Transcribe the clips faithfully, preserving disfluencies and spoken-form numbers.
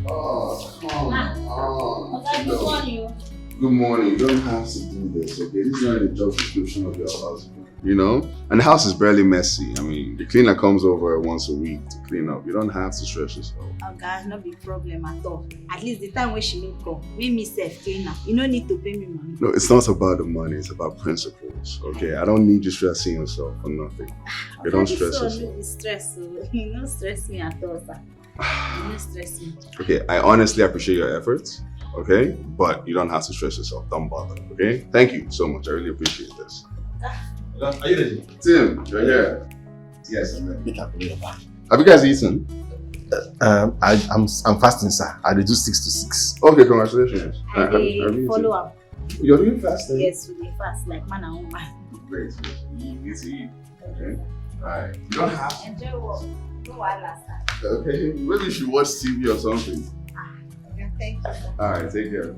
Oh, come on. Oga, good morning. Good morning. You don't have to do this, okay? This is not the job description of your husband. You know? And the house is barely messy. I mean, the cleaner comes over once a week to clean up. You don't have to stress yourself. Oga, no be problem at all. At least the time when she no come, make me sef clean am. You no need to pay me money. No, it's not about the money. It's about principles, okay? I don't need you stressing yourself for nothing. You don't stress yourself. No be stress o. You no stress me at all, sir. You no stress me. Okay, I honestly appreciate your efforts, okay? But you don't have to stress yourself. Don't bother, okay? Thank you so much. I really appreciate this. Are you ready? Tim, you're here. Yes, I'm ready. Make I put your back. Have you guys eaten? Um, I, I'm I'm fasting, sir. I dey do six to six. Okay, congratulations. I Uh, have, dey have you follow eaten? Up. You're doing fasting? Yes, we dey fast like man and woman. Great. You, you see, okay. All right. You don't have. Enjoy work. No wahala, sir. Okay. Maybe you should watch T V or something. Ah, yeah, thank you, sir. All right. Take care.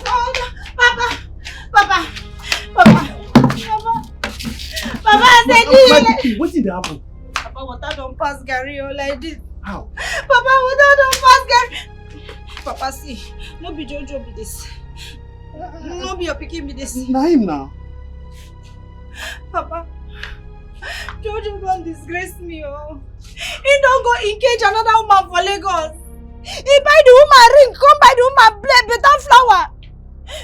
Papa, Papa, Papa, Papa, Papa, I say Wait, this. Wait, wetin dey happen? Papa, water don pass garri o like this. How? Papa, water don pass garri. Papa, see, no be Jojo be this. No be your pikin be this. Na him now. Papa, Jojo don disgrace me o. He don go engage another woman for Lagos. He buy the woman ring, come buy the woman ble- better flower.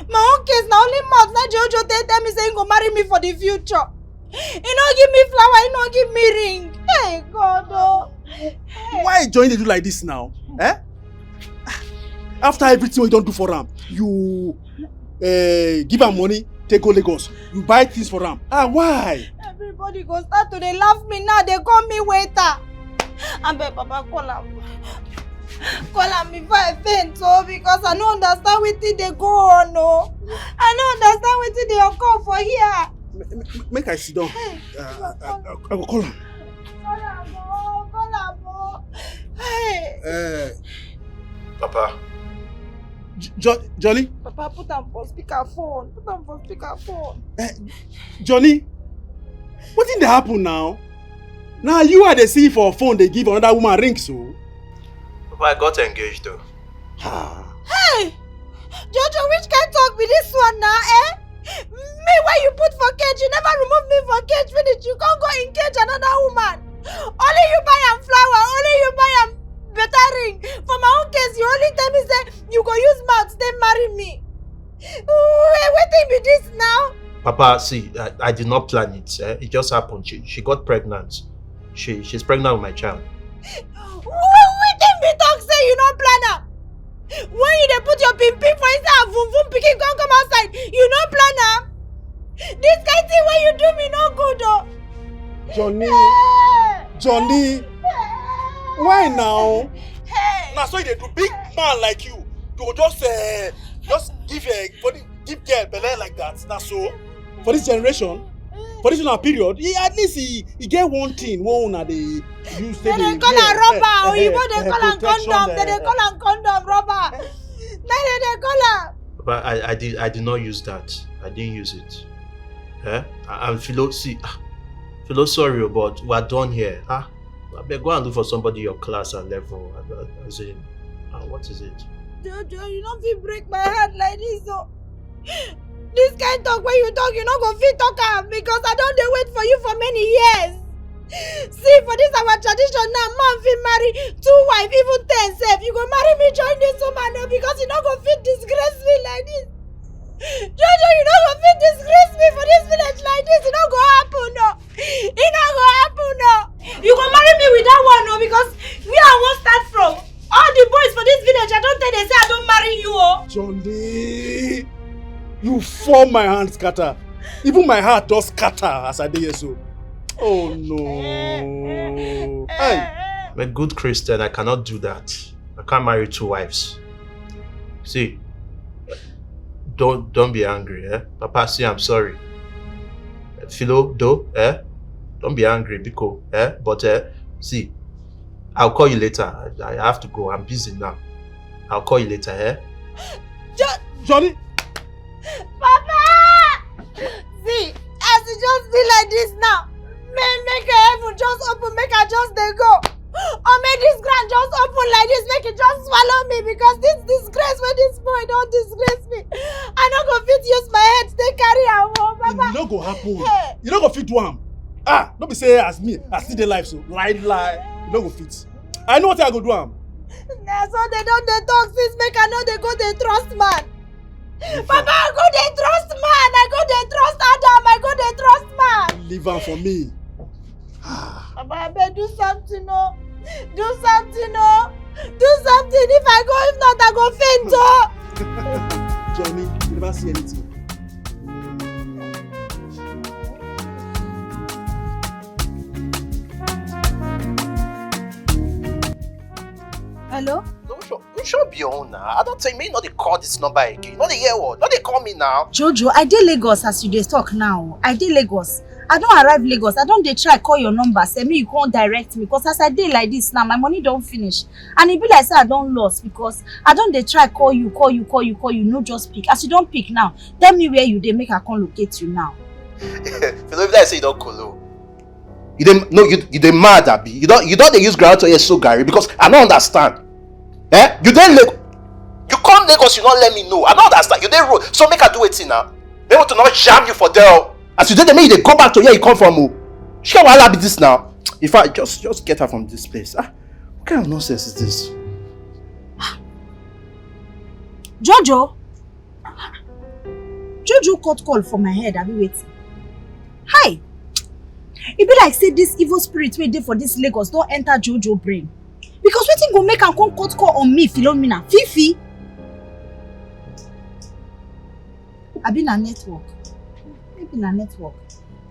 My own case na only mouth na Jojo take tell me say he go marry me for the future. He no give me flower, he no give me ring. Hey God o. Why Johnny dey do like this now? Eh? After everything wey you don do for am, you uh, give am money, take go Lagos. You buy things for am. Ah, why? Everybody go start to dey laugh me now. They call me waiter. Abeg, Papa, call am. Call am before I faint, oh, because I no understand wetin dey go on, oh. I no understand wetin dey occur for here. M- m- Make I sit down. Uh, I, I, I go call am. Call am, oh, call am, oh. Hey. Uh, Papa. J- Jo- Johnny? Papa, put am for speaker phone. Put am for speaker phone. Uh, Johnny, wetin dey happen now? Na you I dey see for phone dey give another woman ring so. Papa, I got engaged though. Ah. Hey! Jojo, which kind talk be this one now, eh? Me wey you put for cage, you never remove me for cage finish, you come go engage another woman. Only you buy am flower, only you buy am better ring. For my own case, you only tell me say you go use mouth take marry me. Wait, wetin be this now? Papa, see, I, I did not plan it. Eh? It just happened. She, she got pregnant. She, she's pregnant with my child. Wait, wetin be talk say you no plan am? When you dey put your pin pin for inside her vum vum pikin come come outside, you no plan am? This kind thing wey you do me no good o. Johnny, Johnny, why now? Hey. Na so you dey do, big man like you, you go just uh, just give uh, body give girl belle like that. Na so for this generation, for this una period, he, at least he, he get one thing wey una dey use take They dey dey call am rubber, oyibo dey call am condom, they dey call am condom rubber. Na they dey call am. But I, I did I did not use that. I didn't use it. Eh? And Philo, see, ah, Philo, sorry, but we're done here. Ah, I beg, go and look for somebody your class and level. I, I, I say, ah, what is it? Jojo, you no fit break my heart like this o. This kind talk wey you talk, you no go fit talk am because I don dey wait for you for many years. See, for this our tradition now, man fit marry two wife, even ten sef. You go marry me join this woman o because you no go fit disgrace me like this. Jojo, you no go fit disgrace me for this village like this. E no go happen o. E no go happen o. You go marry me with that one o because where I wan start from. All the boys for this village, I don tell them say I don marry you o. Johnny, you form my hand scatter. Even my heart don scatter as I dey here so. Oh no. Hey. I'm a good Christian, I cannot do that. I can't marry two wives. See, don't don't be angry, eh? Papa, see, I'm sorry. Philo, though, eh? Don't be angry, Biko, eh? But eh, see, I'll call you later. I, I have to go. I'm busy now. I'll call you later, eh? Johnny! Papa! See, as e just be like this now, make make heaven just open, make I just dey go. Or make this ground just open like this, make e just swallow me because this disgrace wey this boy don disgrace me, I no go fit use my head take carry am o, Papa. E no go happen. Hey. You no go fit do am. Ah, no be say as me, I still dey life so. Lie, lie. You no go fit. I know what I go do am. Na so they don dey talk since make I no dey go dey trust man. Papa, I go dey trust man. I go dey trust Adam. I go dey trust man. Leave am for me. Papa, abeg do something o. Do something o. Do something. If I go, if not, I go faint o. Johnny, you never see anything. Hello? No, sure, you sure be your own now. I don't tell me not they call this number again. Not they hear what? Not they call me now. Jojo, I dey Lagos as you dey talk now. I dey Lagos. I don arrive Lagos. I don dey try call your number. Say me you come direct me. Because as I dey like this now, my money don finish. And e be like say I don lost because I don dey try call you, call you, call you, call you. No just pick. As you don pick now, tell me where you dey make I come locate you now. Philo, if I say you don't colo. You dey no, you you dey mad, abi? You don't you don't dey use ground to hear so Gary because I don't understand. Eh? You dey Lagos. You come Lagos, you not let me know. I don't understand. You dey road. So make I do wetin now. They want to not jam you for there. As you dey, they make you dey go back to where you come from. Oh. Shey wahala be this now. In fact, just just get her from this place. Ah, what kind of nonsense is this? Jojo, Jojo cut call for my head, abi wetin? Hi! E be like say this evil spirit wey dey for this Lagos don enter Jojo brain. Because wetin go make am come cut call on me, Philomena? Fifi? Abi na network? Maybe na network.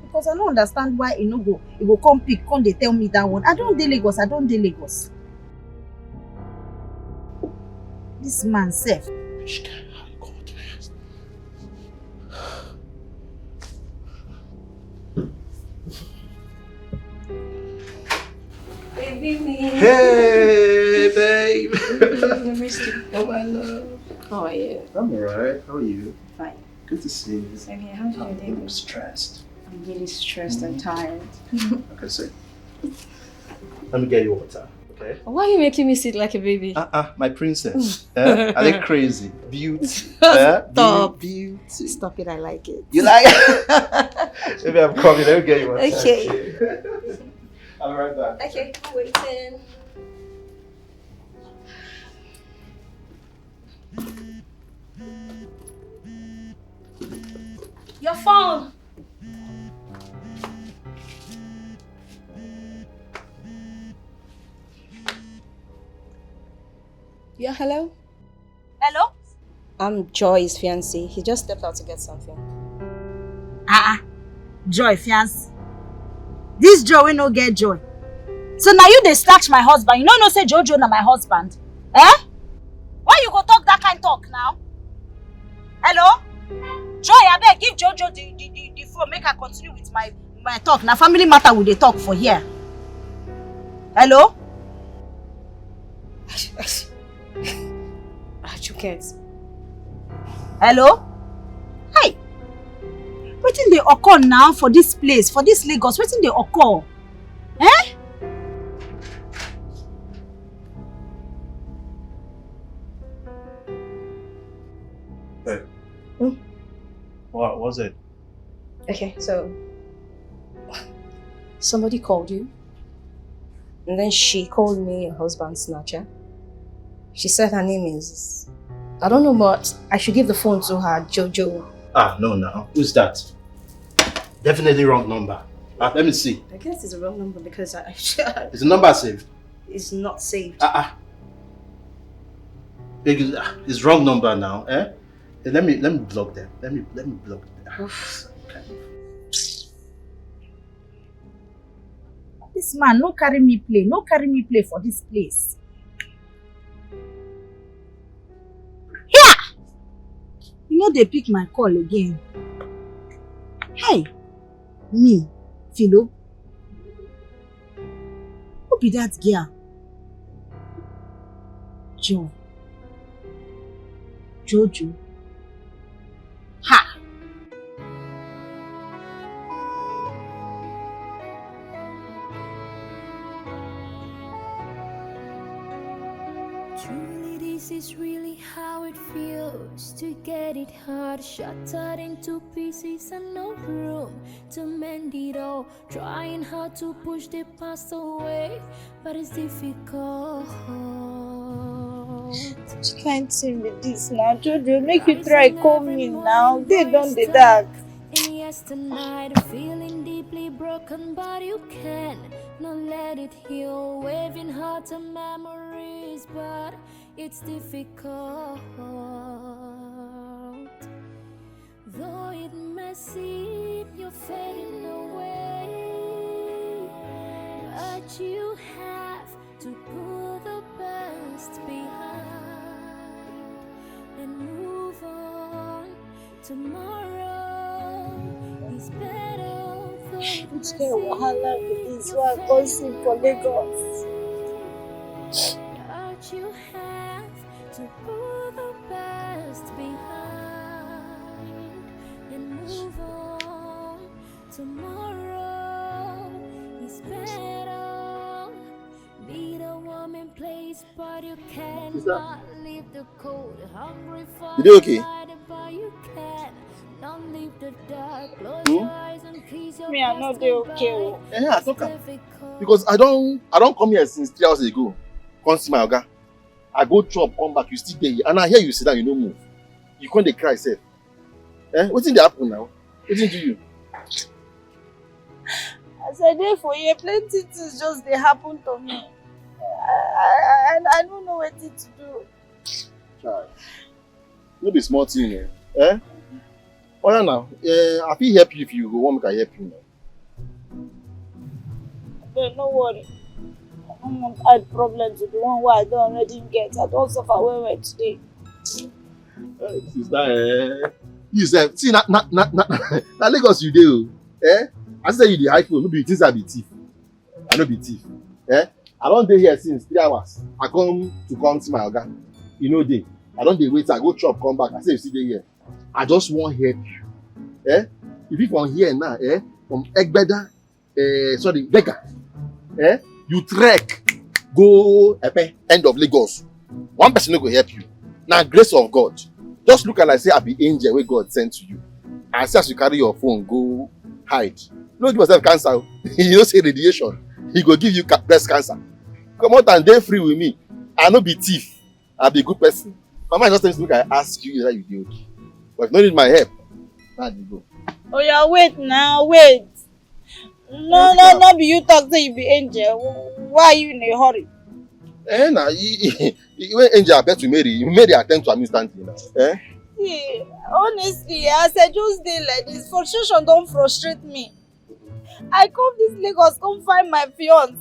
Because I no understand why e no go e go come pick, come dey tell me that one. I don dey Lagos, I don dey Lagos. This man sef. Baby me. Hey, babe. I missed you. Oh, my love. How are you? I'm alright. How are you? Fine. Good to see you. Same here. How did your day I'm go? Stressed. I'm really stressed and tired. I can see. Let me get you water, okay? Why are you making me sit like a baby? Uh-uh, my princess. Eh? Are they crazy? Beauty. Eh? Stop. Beau- Beauty. Stop it. I like it. You like? Maybe I'm coming. Let me get you water. Okay. I'll be right back. Okay, I'm waiting. Your phone. Yeah, hello? Hello? I'm Joy's fiance. He just stepped out to get something. Ah, ah. Joy, fiance. This Joy wey no get joy. So now you dey snatch my husband. You no know say Jojo na my husband. Eh? Why you go talk that kind talk now? Hello? Joy, abeg give Jojo the, the, the, the phone. Make I continue with my, my talk. Na family matter we dey talk for here. Hello? I can't. Hello? Hi. Wetin dey occur now for this place, for this Lagos? Wetin dey occur? Eh? Hey. Hmm? What was it? Okay, so somebody called you, and then she called me your husband snatcher. She said her name is, I don't know, but I should give the phone to her, Jojo. Ah, no, no. Who's that? Definitely wrong number. Ah, let me see. I guess it's a wrong number because I, Is the number saved? It's not saved. Ah, ah. Because, ah, it's wrong number now, eh? Eh, Let me let me block them. Let me let me block them. Ah, okay. This man no carry me play, no carry me play for this place. Here! You no dey pick my call again. Hey, me, Philo. Who be that girl? Joy. Jojo. Ha! Truly, this is really how it feels to get it heart shattered into pieces and no room to mend it all. Trying hard to push the past away, but it's difficult. Which kind thing be this now? Jojo, make you try call me now. They don dey dark. And yes, tonight I'm feeling deeply broken, but you can not let it heal. Waving hearts and memories, but it's difficult. Though it may seem you're fading away, but you have to put the past behind and move on. Tomorrow is better. Though it may Which kind wahala be seem this? you're Why I come fading sleep for Lagos? But you have to put the past behind and move on. Tomorrow is better. Be the warm in place, but you cannot leave the cold. Hungry for You dey okay? light, but you can not leave the dark. Close Hmm? your eyes and kiss your Me, I no past dey okay goodbye. o. Eh, I talk am. Difficult. Because I don I don come here since three hours ago. Come see my oga. I go chop, come back, you still dey here. And I hear you sit down, you no move. You come dey cry sef. Eh? Wetin dey happen now? Wetin do you? As I dey for here, plenty things just dey happen to me. I I I, I no know wetin to do. Chai. No be small thing, eh? Eh? Oya now, eh, I fit help you if you go want make I help you now. Abeg, no worry. I no wan add problem to the one wey I don already get. I don suffer well well today. Eh, sister, eh? You sef, see na na na na na Lagos you dey o. Eh? I say you dey hide phone, no be things I be thief. I no be thief. Eh? I don dey here since three hours. I come to come see my oga. You no dey. I don dey wait. I go chop, come back. I say you still dey here. I just wan help you. Eh? If you from here now, eh? From Egbeda, eh, sorry, Vega, eh? You trek go Epe, end of Lagos. One person no go help you. Na grace of God. Just look at like say I be angel wey God send to you. And see as you carry your phone go hide. No give yourself cancer o. You know say radiation, e go give you ca- breast cancer. Comot and dey free with me. I no be thief. I be good person. My mind just tell me say make I ask you whether you dey okay. But if you no need my help, na I dey go. Oya, wait now, wait. No, no, no be you talk say you be angel. Why are you in a hurry? Eh, na e- e- e- when angel appear to Mary, Mary attend to am instantly now. Eh? See, honestly, as I just dey like this, frustration don frustrate me. I come this Lagos, come find my fiance.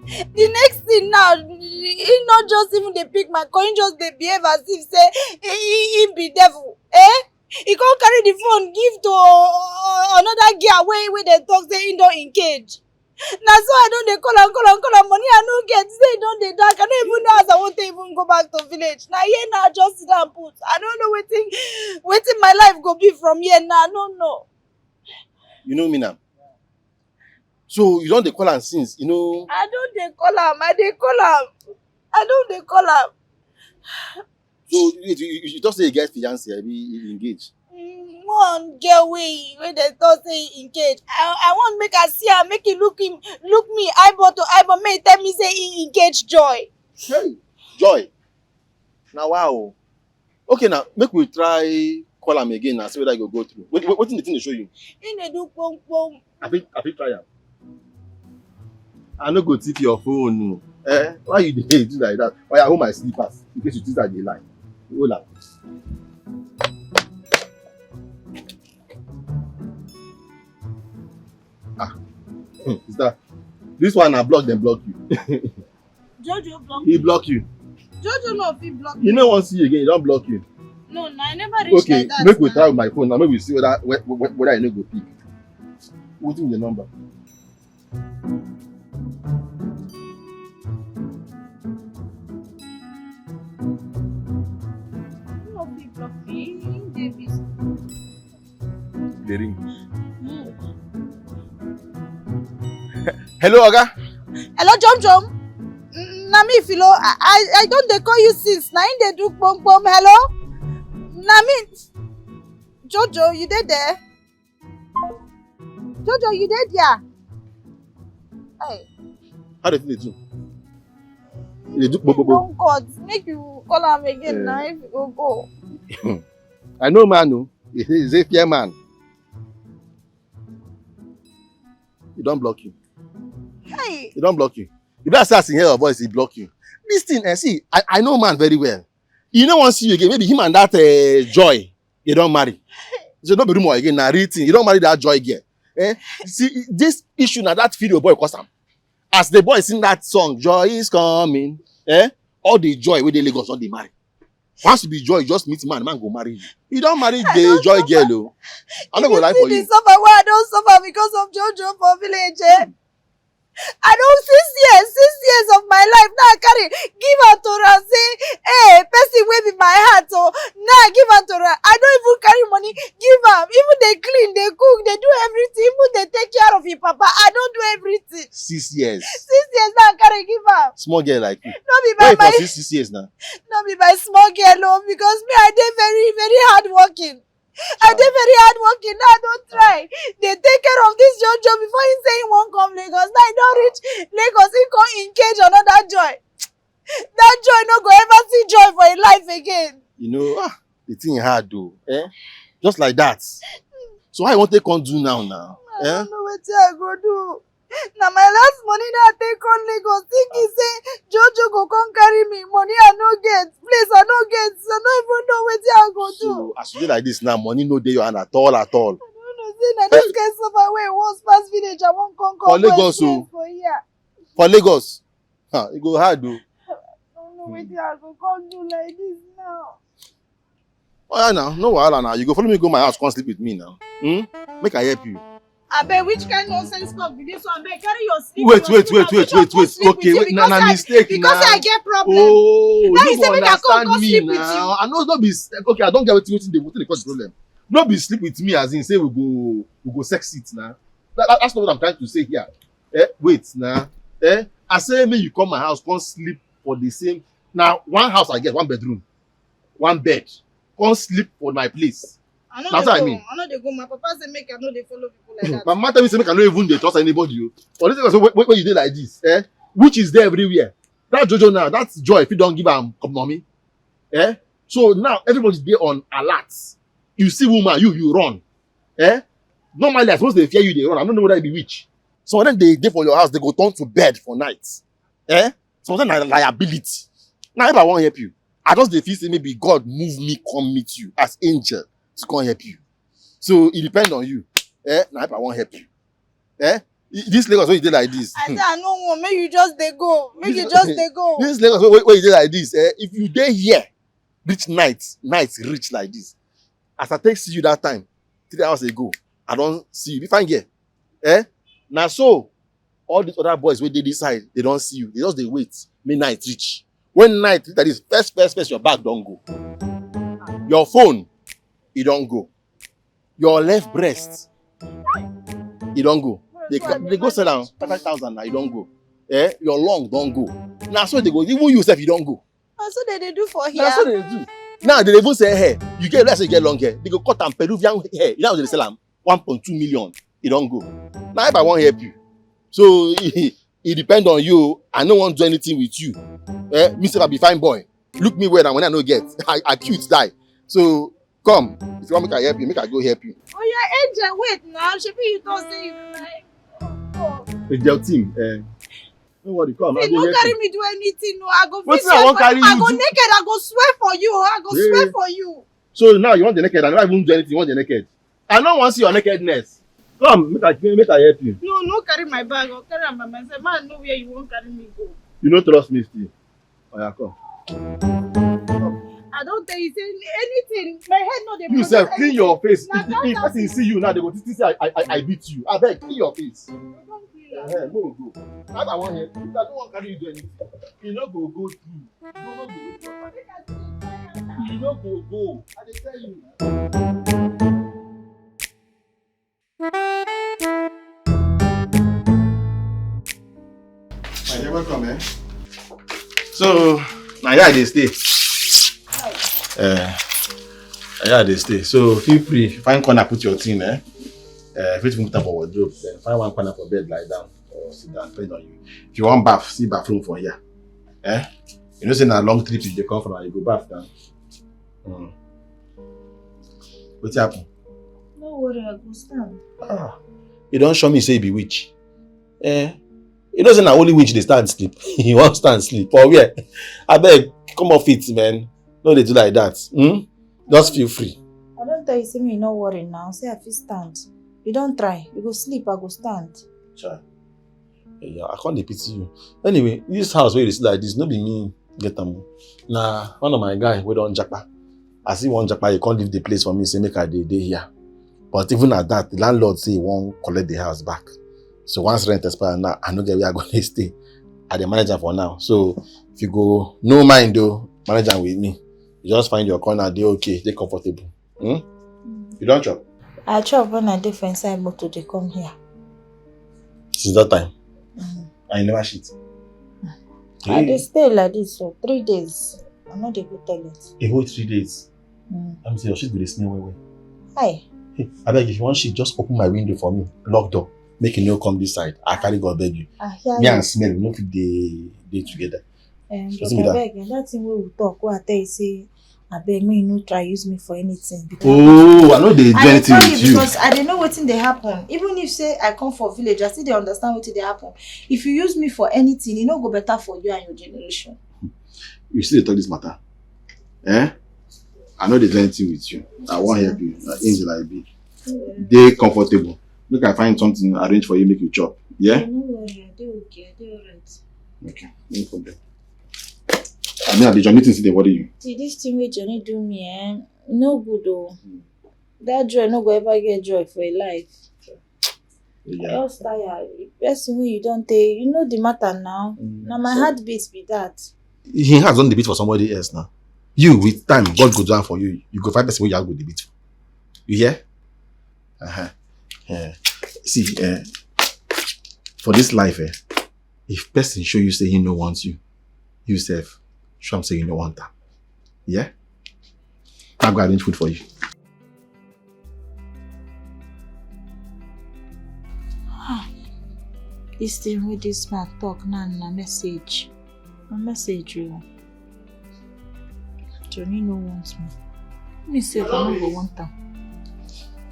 The next thing now, he not just even dey pick my call, he just dey behave as if say he, he, he be devil. Eh? He come carry the phone give to uh, another girl wey wey dem talk say he don engage. Na so I don dey call am, call am, call am, money I no get. Say he don dey dark. I no even know as I wan take even go back to village. Na here now I just sit down put. I no know wetin wetin my life go be from here now. I no know. You know me now. So you don dey call am since, you know. I don dey call am. I dey call am. I don dey call am. So you, you, you, you talk say you get fiance, abi you engage. Mm, one girl wey wey dem talk say he engage. I I wan make I see am, make he look him look me eyeball to eyeball, make he tell me say he engage Joy. Hey, Joy. Na wow. Okay, now make we try call am again and see whether e go go through. Wait, wait, wetin the thing dey show you? He dey do pom pom. I fit I fit try am. I no go thief your phone o. Eh? Why you dey do like that? Oya, hold my slippers in case you think I dey lie. Hold am. Ah, hmm, sister, this one na block dem block you. Jojo block. He block you. Jojo no fit block. He no wan see you again. He don block you. No, na I never reach Okay, like that. Make we Na. Try with my phone now. Make we see whether whe- whe- whether I no go pick. Wetin be the number? No fit He dey busy. Dey ring. Hmm. Hello, Oga. Hello, Jom Jom. Mm, na me, Philo. I, I, I don dey call you since. Na him dey do pom pom. Hello? Na me. Jojo, you dey there? Jojo, you dey there? Hey, How the thing dey do? E dey do kpokpokpo. Don cut. Make you call am again Eh. na if you go go. I know man o. He say he say fear man. He don block you. Hey, He don block you. You better say as he hear your voice, he block you. This thing, eh, see, I, I know man very well. He no wan see you again. Maybe him and that uh, Joy, they don marry. So no be rumor again, na real thing. You don marry that Joy girl. Eh? See, this issue na that video boy cause am. As the boy sing that song, Joy is coming. Eh? All the Joy wey dey Lagos don dey marry. Once you be Joy, you just meet man, man go marry you. You don marry I the don Joy suffer. girl o. I no go You lie see for the you. Suffer wey I don suffer because of Jojo for village, eh? I don six years, six years of my life now I carry give am to am say, hey, person wey be my heart o, now I give am to am. I no even carry money give am. Even dey clean, dey cook, dey do everything, even dey take care of him papa. I don do everything. Six years. Six years now I carry give am. Small girl like you. No be Why by you my for six six years now? No be by small girl o, because me I dey very very hard working. I dey very hard working now. I don try dey take care of this Jojo before he say he wan come Lagos. Now he don reach Lagos, he come engage another Joy. That Joy no go ever see Joy for him life again. You know, ah, the thing hard though. Eh? Just like that. So how you want to come do now now? I Eh? Don't know wetin I go do. Na my last money na I take come Lagos, thinking say Jojo go come carry me. Money I no get, place I no get, I no even know wetin I go do. So as you dey like this now, money no dey your hand at all at all. I don't know say na this kind suffer wey worse pass village I wan come For come Lagos experience o. For here. For Lagos, huh, e go hard o. I don't know wetin I go come do like this now. Oh yeah now, no wahala now. You go follow me go my house, come sleep with me now. Hmm? Make I help you. Abeg, which kind nonsense talk be this one? Abeg, carry your sleep. Wait, wait, wait, wait, wait, wait. Okay, wait, na na mistake Because now. I get problem. Oh, Now you you say no make I come, understand come me sleep with now. You. I know no be s- okay. I don't get wetin wetin dey wetin dey cause problem. No be sleep with me as in say we go we go sex it now. That, that- that's not what I'm trying to say here. Eh, wait now. Eh, I say make you come my house, come sleep for the same. Now one house I get, one bedroom, one bed. Come sleep for my place. I no That's dey what I go. Mean. I no dey go. My papa say make I no dey follow people like that. My mama tell me say make I no even dey trust anybody o. For this thing, so when, when you dey like this, eh, which is there everywhere. That Jojo now, that Joy, if you don't give am come mommy, eh, so now everybody dey on alert. You see woman, you you run, eh. Normally I suppose dey fear you, dey run. I don't know whether you be witch. Some of them dey dey for your house, they go turn to bed for night, eh. Some of them na liability. Now if I wan help you, I just dey feel say maybe God move me come meet you as angel to come help you. So it depend on you. Eh, now if I wan help you, eh, i- this Lagos wey you dey like this. I say I no want. Make you just dey go. Make you just dey go. This Lagos wey wey you dey like this. Eh, if you dey here, reach night, night reach like this. As I take see you that time, three hours ago, I don see you. Be fine girl. Eh, na so all these other boys wey dey this side, they don see you. They just dey wait. Make night reach. When night reach like this, first, first, first, your bag don go. Your phone, e don go. Your left breast, e don go. They, they go sell am five thousand now, e don go. Eh, your lung don go. Na so they go. Even you sef, e don go. Na so they dey do for here. Na so they do. Now they even say hair. You get like say you get long hair. They go cut am Peruvian hair. You know how they sell am? One point two million. E don go. Now if I wan help you, so it depend on you. I no wan do anything with you. Eh, me sef I be fine boy. Look me well, and when I no get, I, I cute die. So come, if you want make I help you, make I go help you. Oh yeah, angel, wait now. Shebi you don say you like. Oh, oh. Angel team, eh, no worry, come. I See, go no help carry you. Me do anything. No, I go Wetin fit I wan swear for carry you. I go you do? Naked. I go swear for you. I go Hey. Swear for you. So now you want the naked? I never even do anything. You want the naked? I no wan see your nakedness. Come, make I make I help you. No, no carry my bag. I'll carry am by myself. Man, know where you wan carry me go. You no trust me still. Oya, come. I don tell you say anything. My head no dey. You sef clean your face. If, if person see you now, they go think say I I I beat you. Abeg, clean your face. Eh, no go. That I wan help you. If I no wan carry you do anything, e no go go through. You no go go through. You no go go. I dey tell you. My dear, welcome, eh? So, now here I dey stay. Eh, na here I dey stay. So, feel free, find corner, put your thing, eh? Eh, fit even put am for wardrobe, then find one corner for bed, lie down, or sit down, depend on you. If you wan baff, see bathroom for here. Eh? You know say na long trip you dey come from, and you go baff down. Mm. Wetin happen? No worry, I go stand. Ah, you don show me say you be witch. Eh? You know say na only witch dey stand sleep. You wan stand sleep for where? Abeg, come off it, man. No dey do like that. Hmm? Just feel free. I don tell you say me no worry now. Say I fit stand. You don try. You go sleep, I go stand. Chai. Yeah, I can't dey pity you. Anyway, this house wey you dey see like this, no be me get am. Na one of my guy wey don japa. As he wan japa, he come leave the place for me, say make I dey dey here. But even at that, the landlord say he wan collect the house back. So once rent expire now, I no get where I go dey stay. I dey manage am for now. So if you go, no mind though, manage am with me. You just find your corner, dey okay, dey comfortable. Hmm? You don chop? I chop when I dey for inside motor dey come here. Since that time? Mm. And you never shit? I dey stay like this for three days. I no dey go toilet. A whole three days? Mm. Let me say your shit go dey smell well well. Hi. Hey, abeg, if you wan shit, just open my window for me. Lock door. Make you no come this side. I carry God beg you. I hear me you. And smell, we no fit dey dey together. Um, but abeg, eh, that thing wey we talk, wey I tell you say, abeg, make you no try use me for anything. Because oh, I no dey do anything with you. Because I dey know wetin dey happen. Even if say I come for village, I still dey understand wetin dey happen. If you use me for anything, e no go better for you and your generation. You still dey talk this matter? Eh? I no dey do anything with you. I wan help you. Na angel I be. Dey comfortable. Make I find something arrange for you, make you chop. Yeah? No worry, I dey okay, I dey alright. Okay, no problem. I mean, I dey Johnny things dey worry you. See, this thing wey Johnny do me, eh, no good o. Hmm. That joy no go ever get joy for a life. Yeah. I just tire. Person wey you don take, you know the matter now. Mm, na my heartbeat be that. Him heart don dey beat for somebody else now. You, with time, God go do am for you. You go find person wey your heart go dey beat for. You hear? Uh-huh. Yeah. See, eh, for this life, eh, if person show you say he no want you, you sef show am say you no want am. Yeah? I go arrange food for you. Ah, this thing wey this man talk now na message. Na message o. Johnny no want me. Me sef, I no go want am.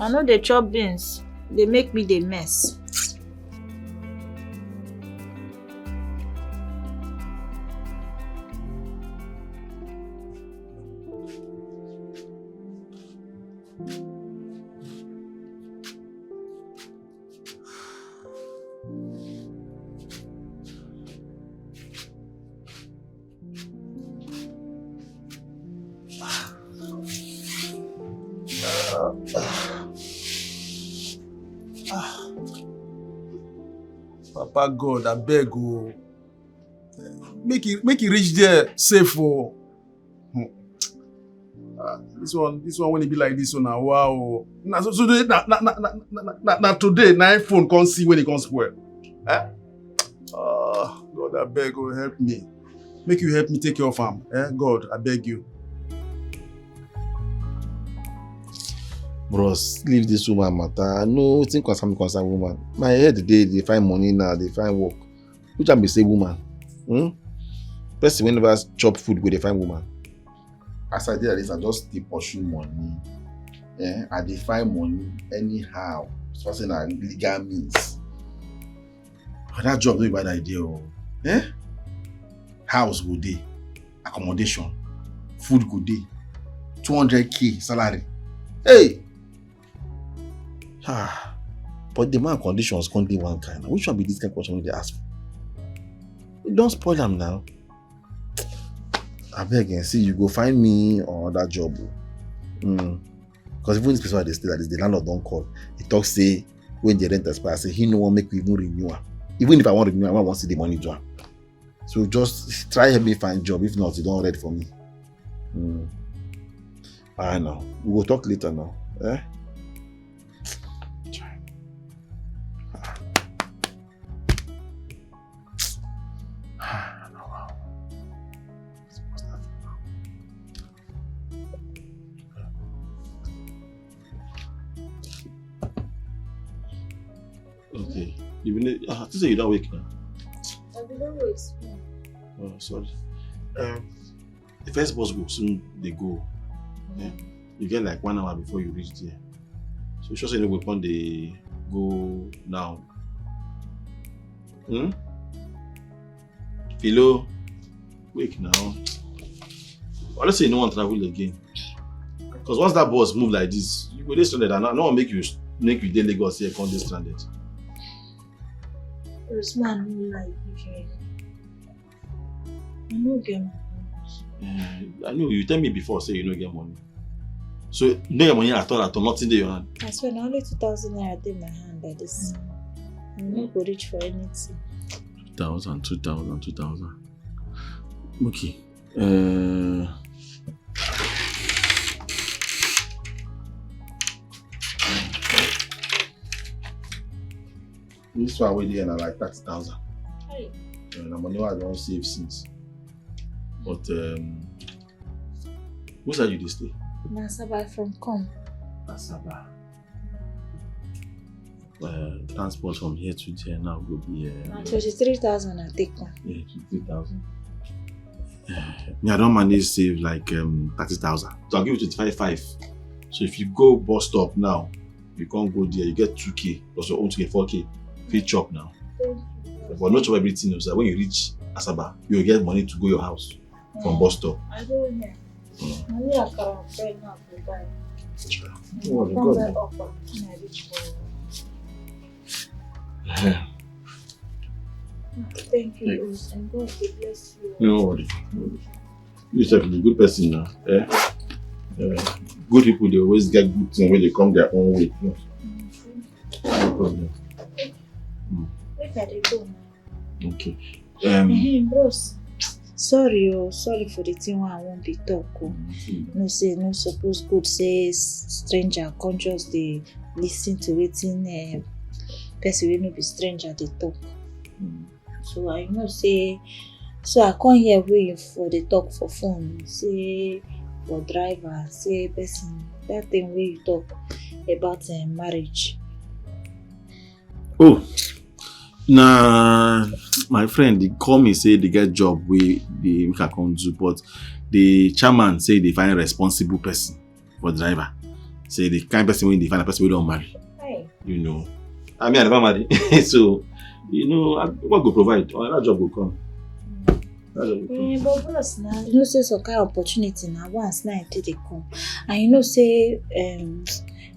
I no dey chop beans. Dey make me dey mess. Papa God, abeg o. Make e, make e reach there safe o. Hmm. Ah, this one, this one when e be like this one, na wow. Na so, so today, na, na, na, na, na, na, na today, na phone come see when e come spoil. Eh? Ah, God, abeg o, help me. Make you help me take care of am. Eh, God, I beg you. Bros, leave this woman matter. I know wetin concern me concern woman. My head dey, dey find money now, dey find work. Which one be say woman? Hmm? Person wey never chop food go dey find woman. As I dey like this, I just dey pursue money. Eh? I dey find money anyhow. So I say na legal means. But that job no be bad idea o. Eh? House go dey, accommodation, food go dey, two hundred K salary. Hey! Ah, but the man conditions can't be one kind. Which one be this kind of question they ask? You don't spoil am now. I beg and see you go find me another job. Mm. Because even this person they stay like this, the landlord don't call. He talks say when the rent expire, say he no one make we even renew am. Even if I want renew, I want to see the money do am. So just try help me find job. If not, you don't ready for me. Mm. I know. We will talk later now. Eh? Okay. You been, ah, I think say you don't wake now. I be don wake small. Oh, sorry. Um, the first bus go soon dey go. Yeah. You get like one hour before you reach there. So sure say you no go come dey go now. Hmm? Philo, wake now. Why don't say you no wan travel again? Because once that bus move like this, you go dey stranded. And I no wan make you make you dey Lagos here come dey stranded. Usman, no lie give you. I no get money. Eh, I know you tell me before say you no get money. So you no get money at all, at all, nothing dey your hand. I swear, na only two thousand naira dey my hand like this. I no go reach for anything. Two thousand, two thousand, two thousand. Okay. Uh, this one wey dey here na like thirty thousand. Hey. Uh, na money wey I don save since. But um, which side you dey stay? Na Asaba from come. Asaba. Uh, transport from here to there now go be uh, na twenty-three thousand I take come. Yeah, twenty-three thousand. Uh, me, I don manage save like um, thirty thousand. So I'll give you twenty-five five. So if you go bus stop now, you can't go there, you get two K plus your own two K, four K. Fit chop now. Thank you. But no chop everything. So when you reach Asaba, you get money to go your house from bus stop. I don't know. Mm. Money I can pay now for buy. Sure. No worry, come God. Buy offer. When I reach for. Yeah. Thank you, Lord, and God will bless you. No worry. No worry. You sef be good person now. Eh? Eh, good people dey always get good thing wey dey come their own way. No problem. Mm. Make I dey go now. Okay. Um, Hey, bros. Sorry, oh, sorry for the thing wey I wan dey talk. Oh. Mm, mm. No say no suppose good say s- stranger come just dey listen to wetin uh, person wey no be stranger dey talk. Mm. So I know say, so I come hear wey you for dey talk for phone say for driver say person that thing wey you talk about uh, marriage. Oh, na my friend dey call me say they get job wey dey make I come do, but the chairman say they find responsible person for driver. Say the kind person wey they find a person wey don marry. Hey. You know, I mean, I never marry, so you know, I, what go provide? Oh, that job go come. That job go come. Eh, but bros, na you know say some kind of opportunity na once na it dey come, and you know say um,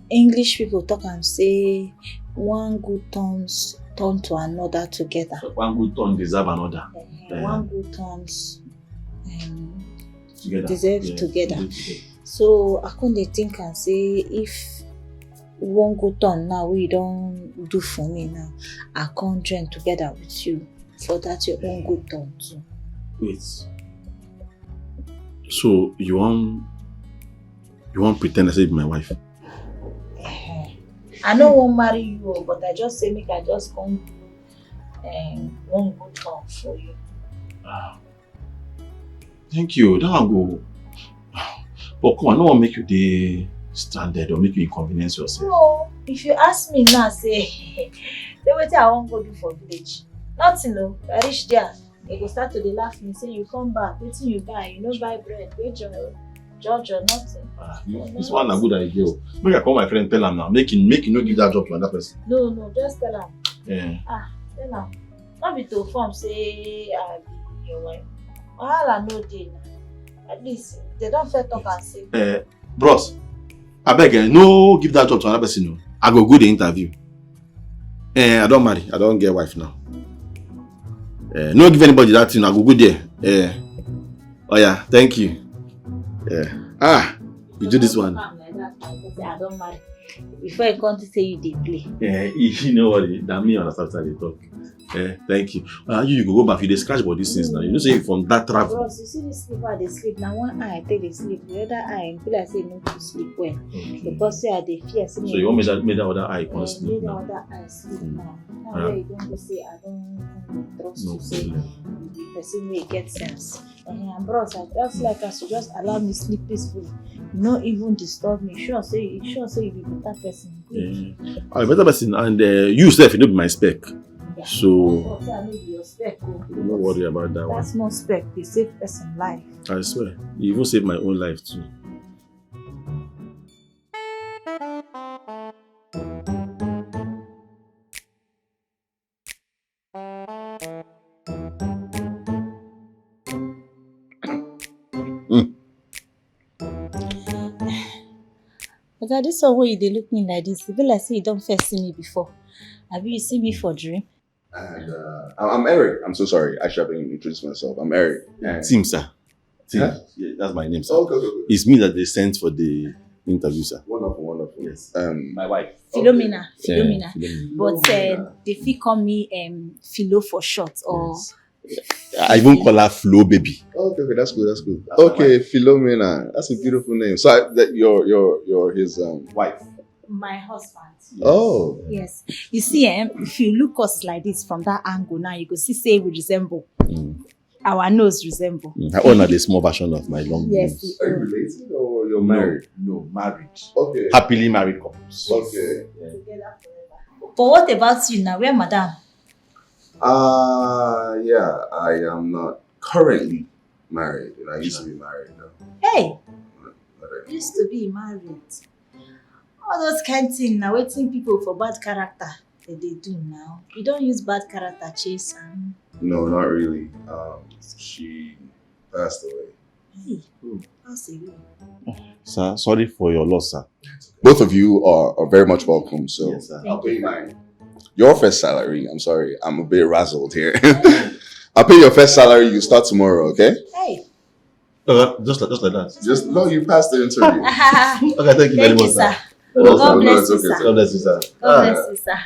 English people talk am say one good turns turn to another together. So one good turn deserve another. Eh, eh, one good turns um, together. Deserve, yeah, together. Deserve together. So I come dey think and say if one good turn now wey you don do for me now, I come join together with you for that your own good turn too. Wait. So you wan you wan pretend say you be my wife? Eh, I no wan marry you, oh, but I just say make I just come do um, one good turn for you. Ah, thank you. That one go. But come, I no wan make you dey stranded or make you inconvenience yourself. No, if you ask me now, say, say wetin I wan go do for village? Nothing, no. I reach there, they go start to dey laugh me, say you come back, wetin you buy? You no buy bread, wey joy, jojo, nothing. Ah, you, this one na good idea. Oh. Make I call my friend, tell am now. Make him, make him no give that job to another person. No, no, just tell am. Yeah. Ah, tell am. No be to form say I be your wife. Wahala no dey na. At least they don first talk and say. Eh, bros, abeg, eh, no give that job to another person. No, I go go the interview. Eh, I don marry. I don get wife now. Eh, no give anybody that thing. I go go there. Eh, oh yeah, thank you. Eh, ah, you do this one. Come like that, like I say, I don marry. Before you come to say you dey play. Eh, you know what? That me understand how they talk. Eh, thank you. Uh, you, you go go back, you dey scratch body since now. You know say from that travel. Bros, you see this sleep I dey sleep. Now one eye take dey sleep, the other eye be like say e no fit sleep well. Okay. Because say I dey fear say So you want me that make that other eye come Eh, sleep make the now? Other eye sleep Mm. Now, now Ah. Where you don go say I don trust No you say problem. You be person wey get sense. Eh, and bros, I just like as you just allow me sleep peacefully. You no even disturb me. Sure say you sure say you be better person. Good. Yeah. I'm a better person, and uh, you sef, you no be my spec. Yeah. So Bros, I no be your spec o. No worry about that one. That small spec dey save person life. I swear, you even save my own life too. Oga, this one wey you dey look me like this, e be like say you don first see me before. Abi you see me for dream? And uh, I'm I'm Eric. I'm so sorry. I should have introduced myself. I'm Eric. And Tim, sir. Tim. Huh? Yeah, that's my name, sir. Okay, okay, okay. It's me that they sent for the interview, sir. Wonderful, wonderful. Yes. Um, My wife. Philomena. Yeah, Philomena. Philomena. But uh, they fit call me um, Philo for short. Or Yes. I even call her Flo baby. Okay, okay, that's good, that's good. That's my Okay, Philomena, that's a beautiful name. So I, that your your your his um Wife. My husband. Oh, Yes. You see, um, if you look us like this from that angle now, you go see say we resemble. Mm. Our nose resemble. Mm. Her own are the small version of my long Yes. nose. Are you related or you're married? No, no, married. Okay. Happily married couples. Okay. Together forever. But what about you now? Where madam? Uh yeah, I am not currently married. And I used to be married though. Hey, But I- used to be married. All those kind thing now, waiting people for bad character that they do now. You don't use bad character chase am. No, not really. Um, she passed away. Hey, pass away. Sir, sorry for your loss, sir. Both of you are, are very much welcome. So Yes, sir. I'll pay my your first salary. I'm sorry, I'm a bit razzled here. I'll pay your first salary. You start tomorrow, okay? Hey, Uh, just like just like that. Just no, you passed the interview. Okay, thank you very thank you, much, sir. Sir. You're welcome. God No, bless it's you, okay, it's sir. God bless you, sir. God bless you, sir.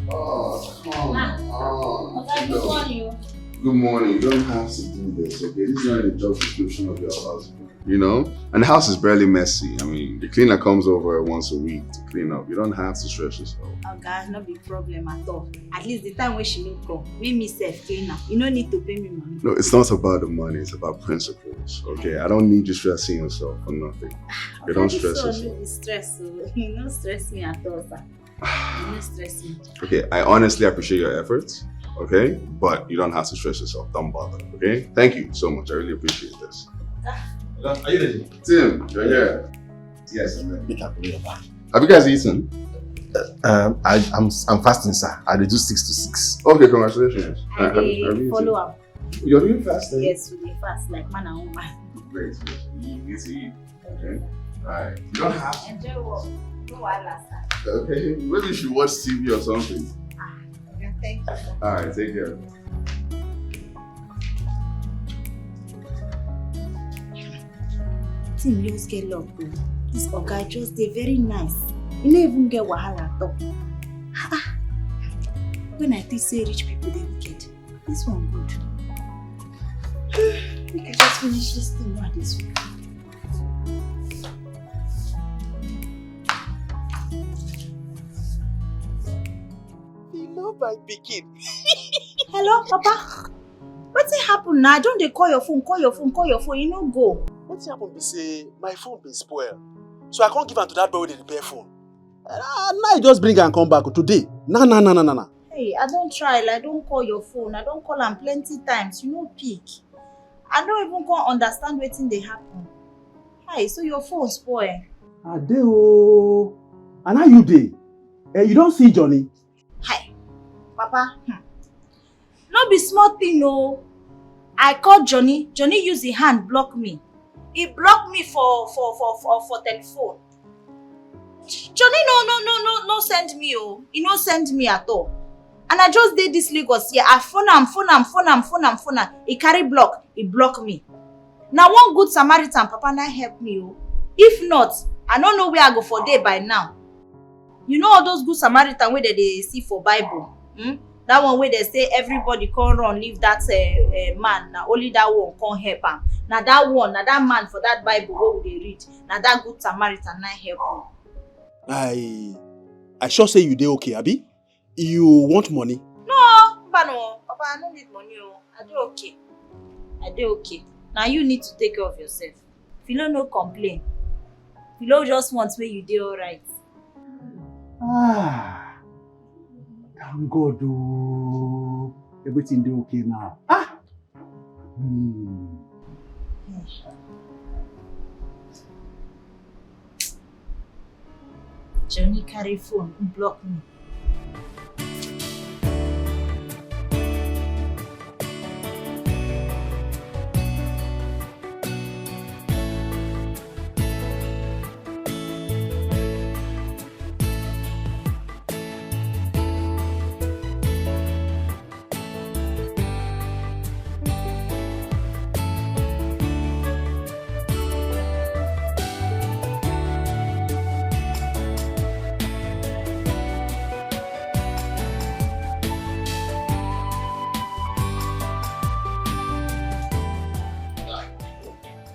Oh, come on. Oga, good morning. Good morning. You don't have to do this, okay? This is not in the job description of your husband. you know? And the house is barely messy. I mean, the cleaner comes over once a week to clean up. You don't have to stress yourself. Oga, no be problem at all. At least the time when she no come, make me self clean am. You no need to pay me money. No, it's not about the money. It's about principles, okay? I don't need you stressing yourself for nothing. You don't stress yourself. No stress, so you no stress me at all, sir. You no stress me. Okay, I honestly appreciate your efforts, okay? But you don't have to stress yourself. Don't bother, okay? Thank you so much. I really appreciate this. Are you ready? Tim, you're here. Yes, I'm ready. Make up your back. Have you guys eaten? Um, I, I'm I'm fasting, sir. I dey do six to six. Okay, congratulations. I, I, I follow up. You're doing fasting? Yes, we dey fast like man and woman. Great. You, you see, okay. All right. You don't have. Enjoy work. No wahala, sir. Okay. Maybe you should watch T V or something. Yeah, thank you, sir. All right. Take care. Tim just get luck o. This oga just dey very nice. He no even get wahala at all. Ah, when I think say rich people dey wicked, this one good. Make I just finish this thing wey I dey sweep. You know my pikin. Hello, Papa. Wetin happen na? I don dey call your phone, call your phone, call your phone. You no go. Wetin happen be say my phone bin spoil, so I come give am to that boy wey dey repair phone. Ah, now you just bring am come back today. Na na na na na na. Hey, I don try. I don call your phone. I don call am plenty times. You no pick. I no even come understand wetin dey happen. Hi, so your phone spoil. Ade o. And how you dey? Eh, you don see Johnny? Hi, Papa. Hmm. No be small thing o. I call Johnny. Johnny use him hand block me. He block me for for for for, for telephone. Johnny no no no no no send me o. He no send me at all. And I just dey this Lagos here. I phone am, phone am, phone am, phone am, phone am. He carry block. He block me. Na one good Samaritan papa na help me o. If not, I no know where I go for dey by now. You know all those good Samaritan wey dem dey see for Bible? Hmm? That one wey dem say everybody come run leave that uh, uh, man, na only that one come help am. Na that one, na that man for that Bible wey we dey read, na that good Samaritan na help me. I I sure say you dey okay, abi? You want money? No, Papa, no, Papa, I no need money o. I dey okay. I dey okay. Na you need to take care of yourself. Philo no complain. Philo just want make you dey alright. Ah, thank God o. Everything dey okay now. Ah! Hmm. Johnny carry phone block me.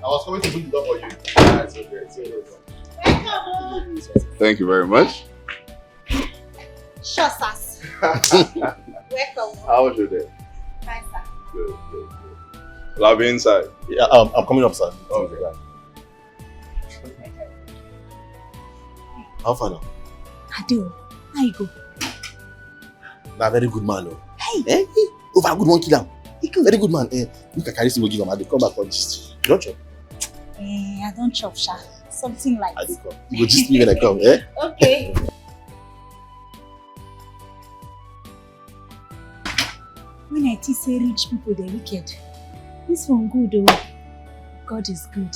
I was coming to put the door for you. Ah, it's okay. It's okay. Welcome. Thank you very much. Sure, sir. Welcome. How was your day? Fine, sir. Good, good, good. Well, I'll be inside. Yeah, um, I'm coming up, sir. Okay. Yeah. How far now? Adeo, how you go? Na very good man o. Hey! Eh? Over good one kill am. He kill very good man. Eh, make I carry small give am. I dey come back for gist. You don chop? Eh, I don chop sha. Something like. I dey come. You go gist me when I come, eh? Okay. When I think say rich people dey wicked, this one good o. God is good.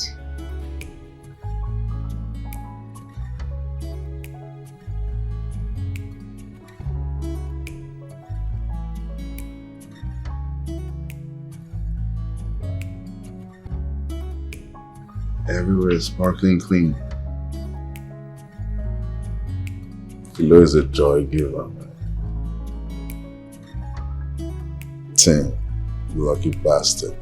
Everywhere is sparkling clean. Philo is a joy giver. Ten, you lucky bastard.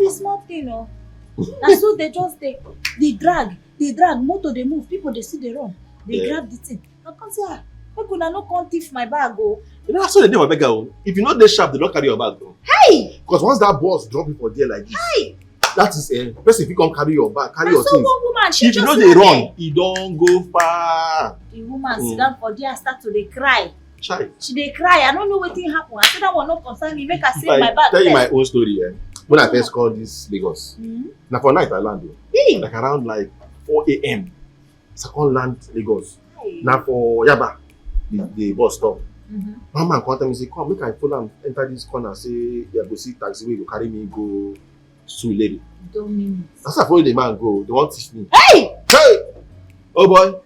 It's small thing, oh. Na so they just dey, dey drag, dey drag. Motor dey move, people dey see dey run, dey Yeah. grab the thing. I come say, ah, make una no come thief my bag, oh. You know, so they dey my bag, oh. If you no dey sharp, they don't carry your bag, oh. Hey! Because once that boss drop you for there like this, Hey! that is, eh, person fit come carry your bag, carry Na your so things. One woman, she If you just no dey run, you don't go far. The woman Mm. sit down for there, start to dey cry. Child. She dey cry. I don't know wetin happen. I say that one no concern me. Make I If save I my bag tell you first. my own story, eh? When I first call this Lagos, Mm. na for night I land, oh. Hey. Like around like four a m. So I come land Lagos. Hey. Na for Yaba, the, the bus stop. Mm-hmm. One man come tell me say, come, make I follow am enter this corner. Say, yeah, go see taxi wey go carry me go Surulere. Don't mean it. As I follow the man go, they want teach me. Hey! Hey! Oh boy.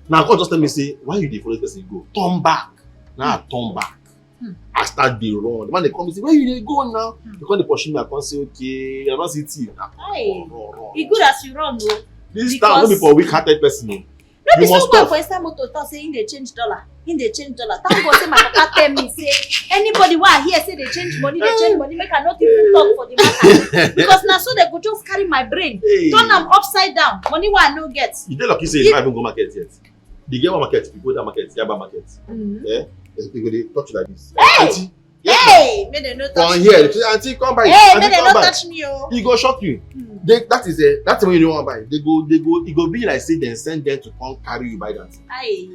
Now God just tell me say, why you dey follow this person go? Turn back. Now I turn back. Hmm. I start dey run. The man dey come say, where you dey go now? Hmm. They come dey pursue me. I come say, okay, I don't see thief. I Hey. run, run, run, E run. good as you run, oh. This Because town no be for weak-hearted person, oh. No be You must someone stop. for inside motor talk say he dey change dollar. He dey change dollar. Thank God say my papa tell me say anybody wey I hear say dey change money, dey change money, make I not even talk for the matter. Because na so they go just carry my brain, Hey. turn am upside down. Money wey I no get. You dey lucky say you If never even go market yet. They get one market, you go that market, Yaba market. Mm. Yeah? You go dey touch like this. Hey! Auntie, yes, Hey, make dem no touch From me. here, they say, auntie, come by. Hey, Auntie, make dem come no by. touch me, oh. E go shock you. Hmm. They, that is a that thing wey you no wan buy. They go, they go. E go be like say dem send them to come carry you buy that thing. Aye.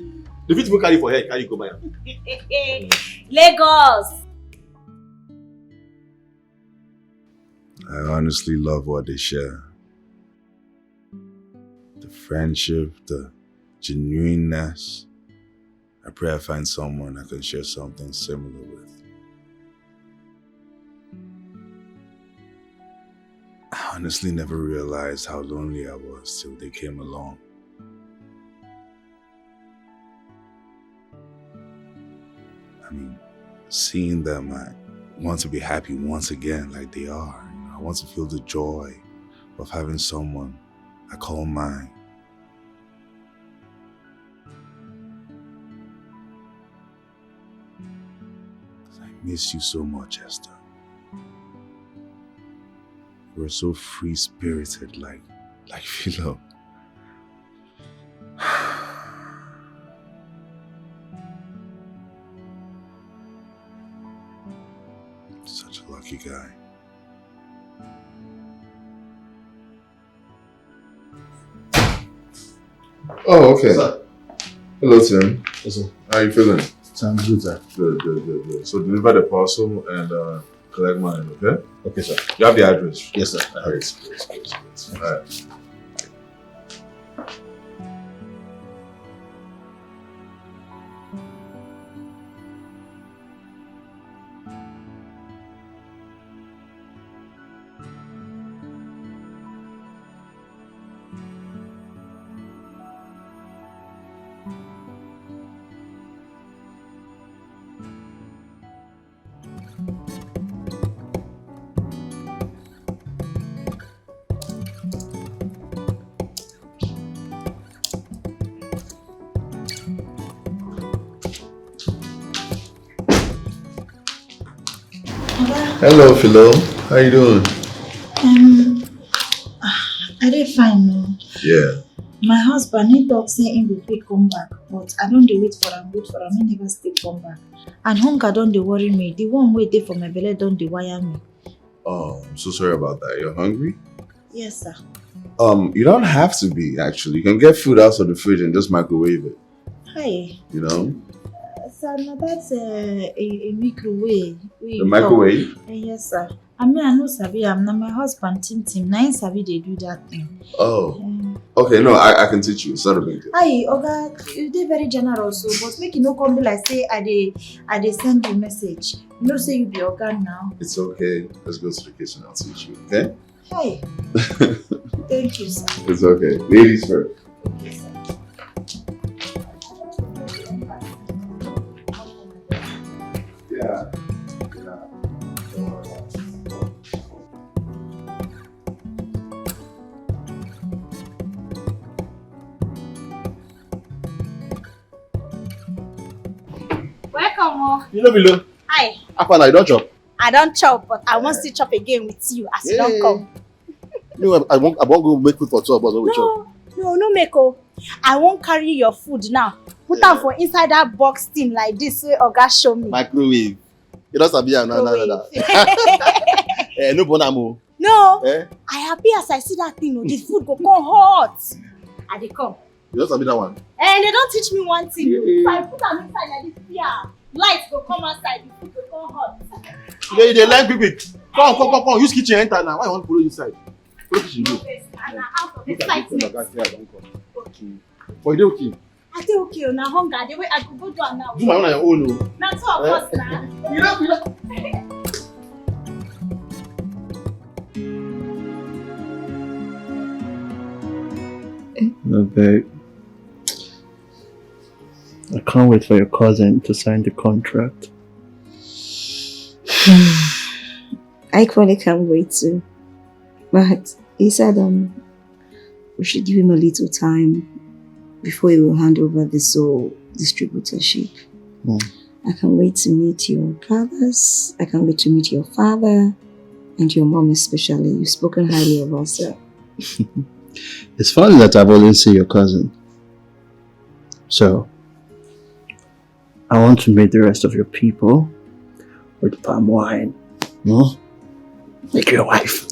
They fit even carry for head, carry you go buy am. Lagos. I honestly love what they share. The friendship, the genuineness. I pray I find someone I can share something similar with. I honestly never realized how lonely I was till they came along. I mean, seeing them, I want to be happy once again, like they are. You know, I want to feel the joy of having someone I call mine. 'Cause I miss you so much, Esther. You were so free spirited, like like Philo. Such a lucky guy. Oh, okay. Sir. Hello, Tim. Yes, sir. How you feeling? Sir, I'm good, sir. Good, good, good, good. So deliver the parcel and uh, collect mine, okay? Okay, sir. You have the address? Yes, sir. Great, great, great, great. All right. Hello, Philo. How you doing? Um, ah, I dey fine, no. Yeah. My husband, he talk say he go quick come back, but I don dey wait for am, wait for am, he never still come back. And hunger don dey worry me. The one wey dey for my belle don dey wire me. Oh, I'm so sorry about that. You're hungry? Yes, sir. Um, you don't have to be, actually. You can get food out of the fridge and just microwave it. Hi. You know? Sir, na that uh, a, a microwave. The microwave? Uh, yes, sir. I mean, I no sabi am. Na my husband, Tim Tim, na him sabi dey do that thing. Oh. Um, Okay, no, I, I can teach you. It's not a big deal. Hi, Oga, you dey very generous, so but make you no come be like say I dey I dey send you message. You know say you be Oga now. It's okay. Let's go to the kitchen. I'll teach you, okay? Hi. Thank you, sir. It's okay. Ladies first. Okay, sir. Yeah. Yeah. Welcome, oh. You know below. Hi. How far now? You don't chop? I don chop, but I wan still chop again with you as you don come. No, I, I wan I wan go make food for two of us when we chop. No, no, no make o. I wan carry your food now. Put am for inside that box thing like this wey Oga show me. Microwave. You don sabi am na na na. Eh, no burn am o. No, eh? I happy as I see that thing o. The food go come hot. I dey come. You don sabi that one? Eh, they don teach me one thing. If I put am inside like this, yeah, light go come outside, the food go come hot. You dey you dey like quick quick. Come come come come use kitchen enter now. Why you wan follow inside? Follow kitchen go. And na out of excitement. For you dey okay? I dey okay o, na hunger dey wey I go go do am now. Do my own on your own o. Na two of us na. You know you know. No, babe. I can't wait for your cousin to sign the contract. I equally can't wait too. But he said um, we should give him a little time before he will hand over the sole distributorship. Mm. I can't wait to meet your brothers. I can't wait to meet your father and your mom especially. You've spoken highly of us. So. It's funny that I've only seen your cousin. So, I want to meet the rest of your people with palm wine. Hmm? Make your wife.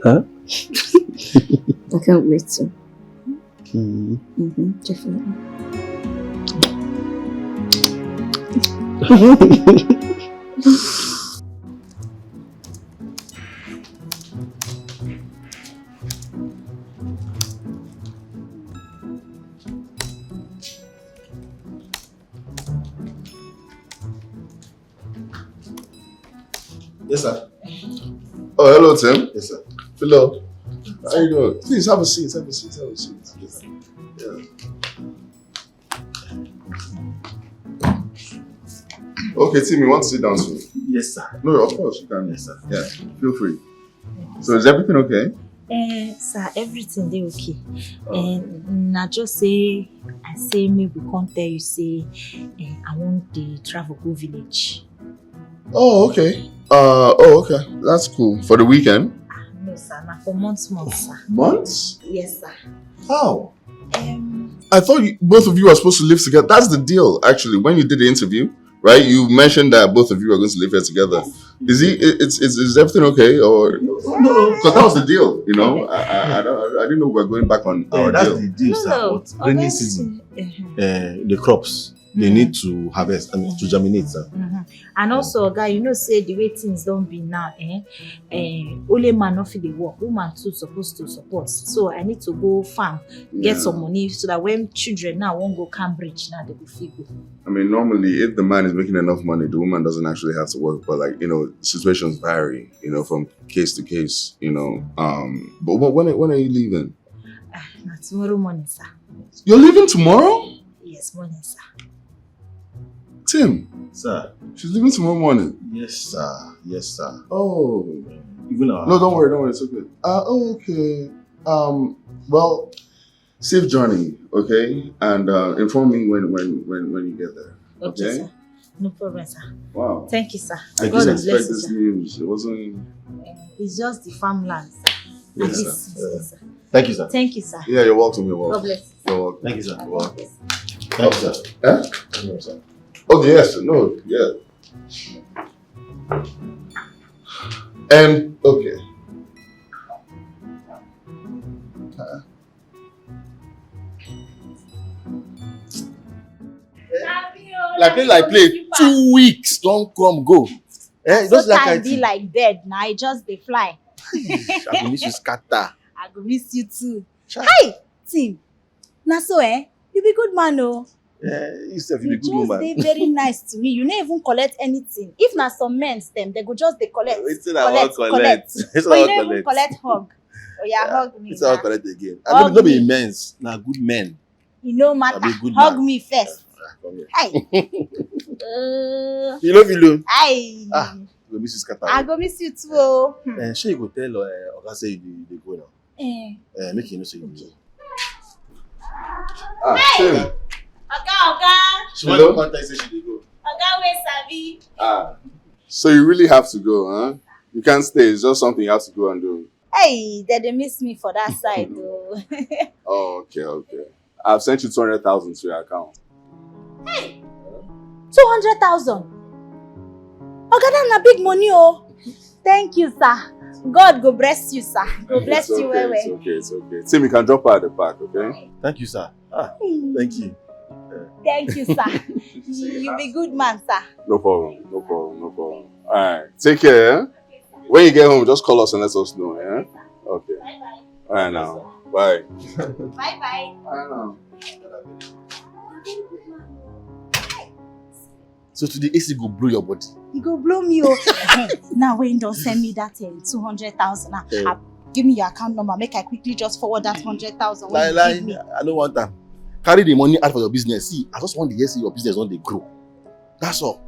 Huh? I can't wait to. Mm-hmm. Mm-hmm, definitely. Yes, sir. Oh, hello, Tim. Yes, sir. Philo. How you doing? Please have a seat. Have a seat. Have a seat. Yes, sir. Yeah. Okay, Tim, you want to sit down soon? Yes, sir. No, of course you can. Yes, sir. Yeah, feel free. So is everything okay? Eh, sir, everything dey okay. Eh, na just say I say make we come tell you say eh, I wan dey travel go village. Oh, okay. Uh, oh, okay. That's cool. For the weekend? Ah, no, sir, na for months, months, sir. Months? Yes, sir. How? Um, I thought you, both of you are supposed to live together. That's the deal, actually. When you did the interview, right? You mentioned that both of you are going to live here together. Is he? It's, it's is everything okay? Or no? Because that was the deal, you know. I, I, I, don't, I didn't know we were going back on yeah, our that's deal. The deal, no, sir. No. Rainy season, uh, the crops they mm. need to harvest and to germinate, sir. Mm-hmm. And also, guy, you know, say the way things don't be now, eh? Eh, only man not fit dey work. Woman too supposed to support. So I need to go farm, get yeah. some money so that when children now won't go Cambridge now, they go fit go. I mean, normally, if the man is making enough money, the woman doesn't actually have to work. But like, you know, situations vary, you know, from case to case, you know. Um, but when when are you leaving? Uh, tomorrow morning, sir. You're leaving tomorrow? Yes, morning, sir. Tim. Sir. She's leaving tomorrow morning. Yes, sir. Yes, sir. Oh. Even our No, don't worry, don't worry, it's okay. Uh, oh, okay. Um, well, safe journey, okay? And uh, inform me when when when when you get there. Okay, okay? Sir. No problem, sir. Wow. Thank you, sir. I didn't expect this news. It wasn't. It's just the farmland, sir. Yes, sir. Thank you, sir. Thank you, sir. Yeah, you're welcome. You're welcome. God bless. You're welcome. Thank you, sir. You're welcome. Thank you, sir. Huh? Thank you, sir. Okay, yes, no, yeah. And okay. Like play, like play. Two weeks don't come go. Eh, just like I be like bird now. I just they fly. I go miss you scatter. I go miss you too. Hi, Tim. Na so eh? You be good man o. Eh, you sef you be good woman. You just dey very nice to me. You no even collect anything. If na some men dem, they go just dey collect. Wetin I wan collect? Collect. But you no even collect hug. Oya hug me. Wetin I wan collect again? I no be men's. Na good men. E no matter. Hug me first. Hey. You love you, Lou. Hi. Ah, go miss you scatter. I go miss you too. Oh. Eh, shey you go tell uh, Oga say you dey go now. Eh. Eh, make you know say you dey. Ah, hey. Same. Oga, oga. She wan come tell you say she dey go. Oga wey sabi. Ah. So you really have to go, huh? You can't stay. It's just something you have to go and do. Hey, they dey miss me for that side though. Oh, okay, okay. I've sent you two hundred thousand to your account. Hey! Two hundred thousand? Oga, that na big money oh. Thank you, sir. God go bless you, sir. Go bless It's you okay, well it's well. Okay, it's okay. Tim, you can drop her at the park, okay? Thank you, sir. Ah, thank you. Thank you, sir. You you be good man, sir. No problem, no problem, no problem. All right, take care. Eh? When you get home, just call us and let us know. Yeah. Okay. All right now. Bye. Bye bye. All right now. So today A C go blow your body. You go blow me oh. Now when you don't send me that uh, two hundred thousand, ah, Eh. ah, give me your account number. Make I quickly just forward that hundred thousand. Lie, lie. I don't want them. Carry the money out for your business. See, I just want the A C your business when they grow. That's all.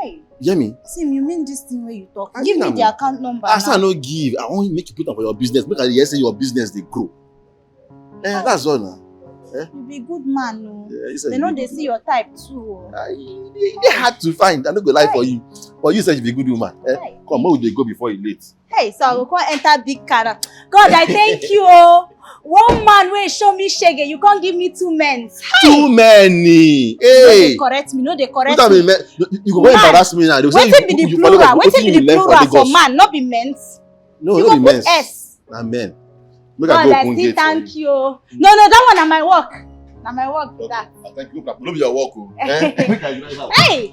Hey, You hear me? Sim, you mean this thing where you talk? I Give mean me am. The account number. I say I Now. No give. I want make you put them for your business. Make I hear say your business they grow. Eh, that's all now. You be good man oh. Yeah, you said They you know be they good see your type too oh. Ah, e e dey hard to find. I no go lie for you. But you said you be good woman. Eh? Hey. Come, make we dey go before you late. Hey, so I go come enter big car now. God, I thank you oh. One man wey show me shege, you can't give me two men. Too many. No dey Hey. Correct me, no dey Put correct am in me. me. You, you go go Man, embarrass me now. They go say Wetin you, be the you follow plural? go- Wetin be you the learn for plural for Lagos? Man? Not be men. No, You no go be put men. S. Na men. Make I God, go I open say gate for thank you. you. No, no, that one na my work. Na my work be that. Thank you. No be your work o. Eh? Make I drive out. Hey!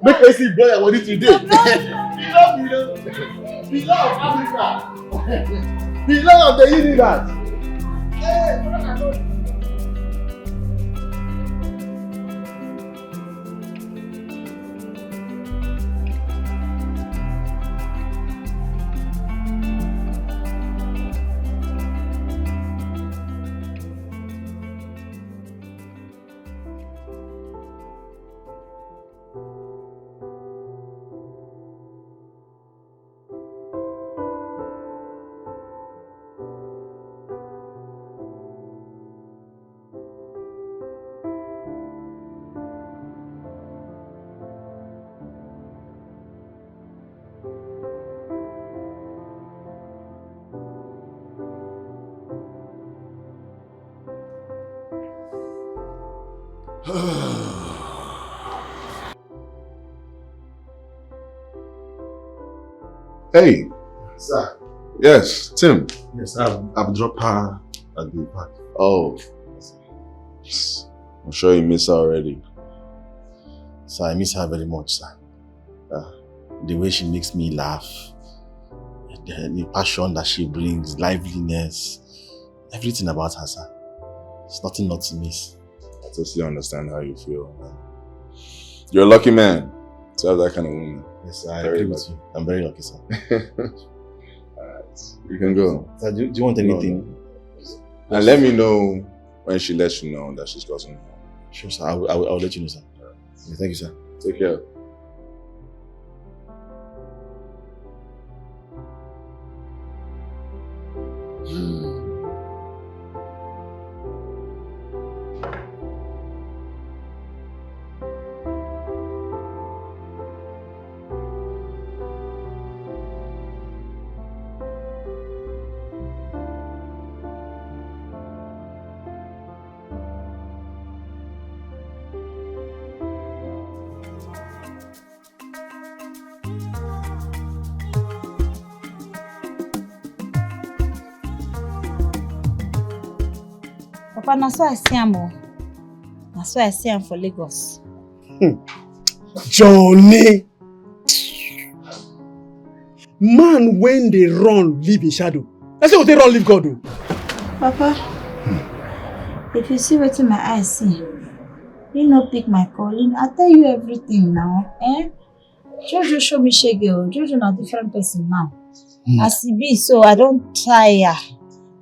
Make A C blow your body today. No, no, no. Beloved, beloved, beloved of Africa. Beloved of the universe. Hey, brother, no. Hey. Sir. Yes, Tim. Yes, I've, I've dropped her at the park. Oh. I'm sure you miss her already. Sir, I miss her very much, sir. Uh, the way she makes me laugh, the, the passion that she brings, liveliness, everything about her, sir. It's nothing not to miss. I totally understand how you feel, man. You're a lucky man to have that kind of woman. Yes, sir, I Very agree with lucky. You. I'm very lucky, sir. Alright, you can go. Sir, do, do you want anything? And let me know when she lets you know that she's gotten home. Sure, sir. I will, I will, I will let you know, sir. Yeah, thank you, sir. Take care. Papa, na so I see am o. Na so I see am for Lagos. Johnny. Man when they run live in shadow. I say they run live God o. Papa, if you see wetin my eye see, you no pick my call. I tell you everything now. Eh? Jojo show me shege o. Jojo na different person now. As e be so, I don tire.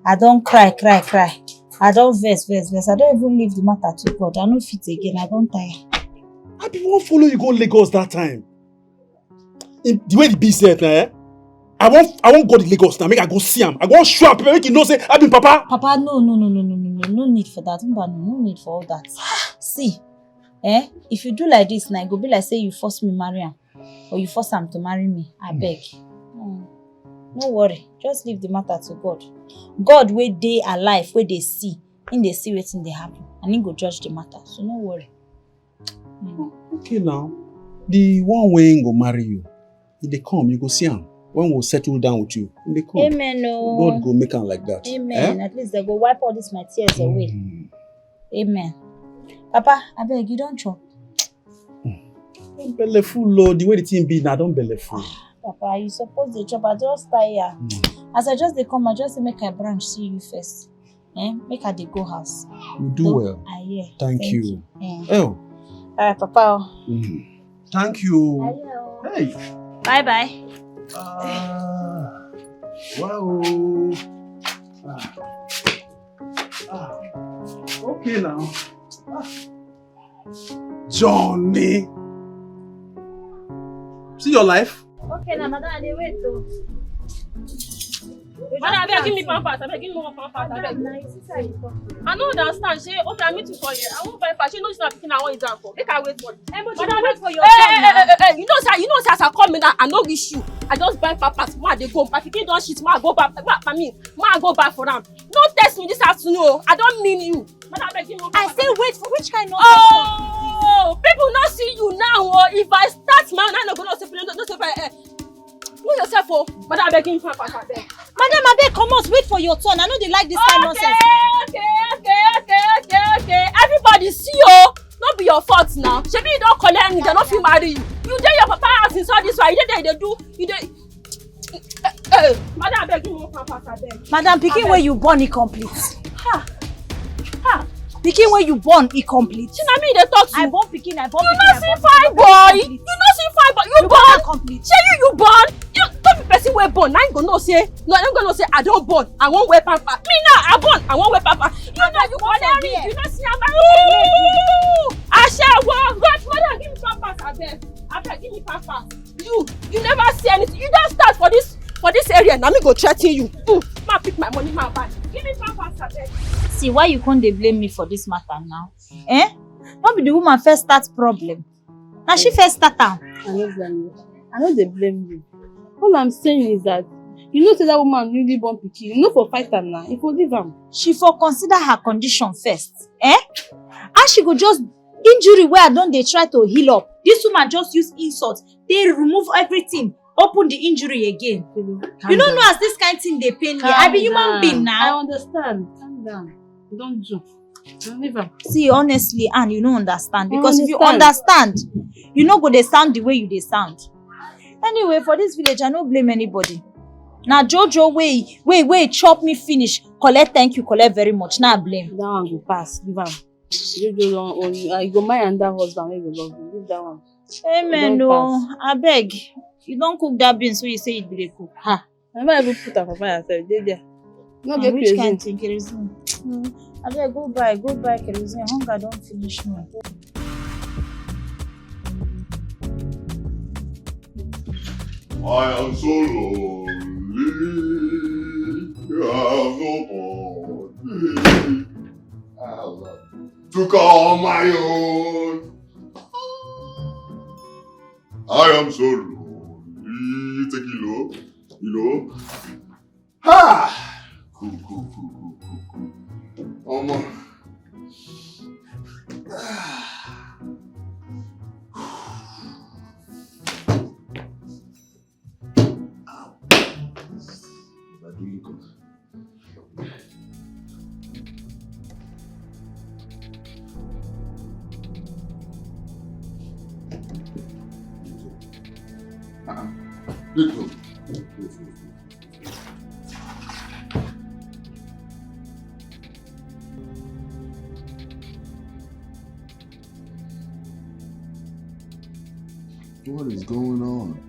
I don cry, cry, cry. I don vex, vex, vex. I don even leave the matter to God. I no fit again. I don tire. I be wan follow you go Lagos that time. In the way the be said, eh? I wan I wan go to Lagos now. Make I go see am. I wan show am people make you know say I be papa. Papa, no, no, no, no, no, no, no, no need for that. Mba, no, no need for all that. See, eh? If you do like this now, e go be like say you force me marry am. or you force am to marry me, abeg. Hmm. No worry, just leave the matter to God. God wey dey alive, wey dey see, him dey see wetin dey happen, and him go judge the matter, so no worry. Hmm. Okay now, the one wey go marry you, e dey come, you go see am. When we settle down with you, e dey come. Amen o. God go make am like that. Amen. Eh? At least they go wipe all this my tears away. Mm. Amen. Papa, abeg, you don chop? Don belle full o. The way the thing be now, don belle full. Papa, you suppose dey chop. I just tire. Mm. As I just dey come, I just say make I branch see you first. Eh? Make I dey go house. You do well. I hear. Thank you. Eh. Oh. All right, Papa. Mm. Thank you. Hey. Bye bye. Ah. Wow. Ah. Ah. Okay now. Ah. Johnny. See your life? Okay, now, madam, I dey wait o. Madam, abeg, give me pampers. Abeg, give me one pampers. Abeg. I no understand. Shey, okay, I meet you for here. I wan buy pampers. Shey, no, it's not picking. I want it down for. Make I wait for you. Madam, wait for your turn. Hey, hey, hey, hey, hey. You know, sir, you know, sir, as I come in, I no reach you. I just buy pampers. Ma, dey go. My pikin don shit. Ma, go back. Ma, I mean, ma, go back for am. No test me this afternoon o. I don mean you. Madam, abeg, give me one pampers. I say wait for which kind nonsense? Oh, people no see you now o. If I start my own, I no go know say, no, no say, eh. Move yourself o. Madam, abeg, give me pampers, abeg. Madam, abeg, comot, wait for your turn. I no dey like this kind nonsense. Okay, okay, okay, okay, okay, okay. Everybody see o. No be your fault now. Shebi you don collect ring, dem no fit marry you. You dey your papa house since all this while. You dey there, you dey do, you dey. Eh, eh, madam, abeg, give me one pampers, abeg. Madam, pikin wey you born, e complete. Ha! Ha! Pikin wey you born, e complete. Shey na me you dey talk to? I born pikin, I born pikin. You no see fine boy. You no see fine boy. You born. Complete. Shey you, you born? You no be person wey born. Na him go know say, no, na him go know say I don born. I wan wear pamper. Me now, I born. I wan wear pamper. You know you collect ring. You no see am. Ooh! Ashawo, God, madam, give me pampers, abeg. Abeg, give me pampers. You, you never see anything. You don start for this, for this area. Na me go threaten you. Mm. Ma pick my money, ma buy. Give me pampers, abeg. See, why you come dey blame me for this matter now? Eh? No be the woman first start problem. Na she first start am. I no blame you. I no dey blame you. All I'm saying is that you know say that woman newly born pikin. You no for fight am now. You for leave am. She for consider her condition first. Eh? How she go just injury wey I don dey try to heal up? This woman just use insult. They remove everything. Open the injury again. You no know as this kind thing dey pain me. I be human being now. I understand. Calm down. You don do. Leave am. See, honestly, Anne, you no understand. Because if you understand, you no go dey sound the way you dey sound. Anyway, for this village, I no blame anybody. Na Jojo wey, wey, wey chop me finish, collect thank you, collect very much. Now I blame. That one go pass. Leave am. Jojo don own you. Ah, you go marry another husband wey go love you. Leave that one. Amen o. Abeg, you don cook that beans wey you say you be dey cook? Ha. I never even put am for fire sef, dey there. No get kerosene. Which kind thing, kerosene? Mm. Abeg, go buy, go buy kerosene. Hunger don finish me. I am so lonely. I have nobody. Ah, Lord. To call my own. I am so lonely. Take it low, you know. Ha! Cool, cool, cool, cool, cool, cool. Omo. Ah. Ow. If I do you come. Uh-uh. Look, look. Look, look, look. What is going on?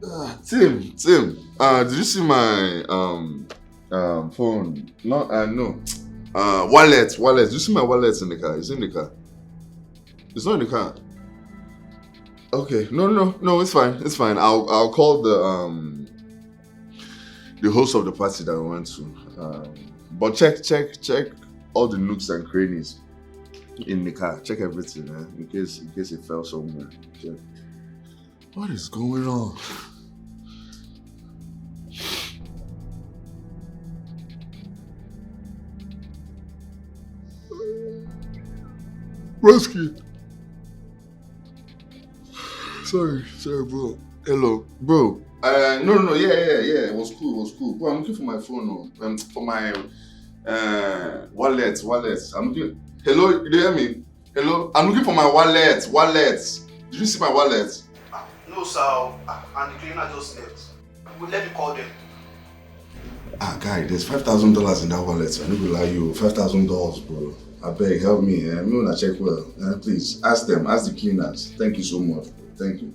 Ah, Tim, Tim, uh, did you see my um um phone? No, uh, no. Uh, wallet, wallet. Did you see my wallet in the car? It's in the car. It's not in the car. Okay, no, no, no, it's fine, it's fine. I'll I'll call the um the host of the party that we went to. Um, but check, check, check all the nooks and crannies. In the car, check everything, eh? In case in case it fell somewhere. Check. What is going on? Broski. Sorry, sorry, bro. Hello, bro. Uh, no, no, no, yeah, yeah, yeah. It was cool, it was cool. Bro, I'm looking for my phone, oh. Um, for my uh wallet, wallet. I'm looking. Hello, you hear me? Hello, I'm looking for my wallet, wallet. Did you see my wallet? Ah, no, sir. Ah, and the cleaner just left. Well, let me call them. Ah, guy, there's five thousand dollars in that wallet. I no go lie you, five thousand dollars, bro. I beg, help me. Eh? Me wanna check well. Eh? Please ask them, ask the cleaners. Thank you so much, bro. Thank you.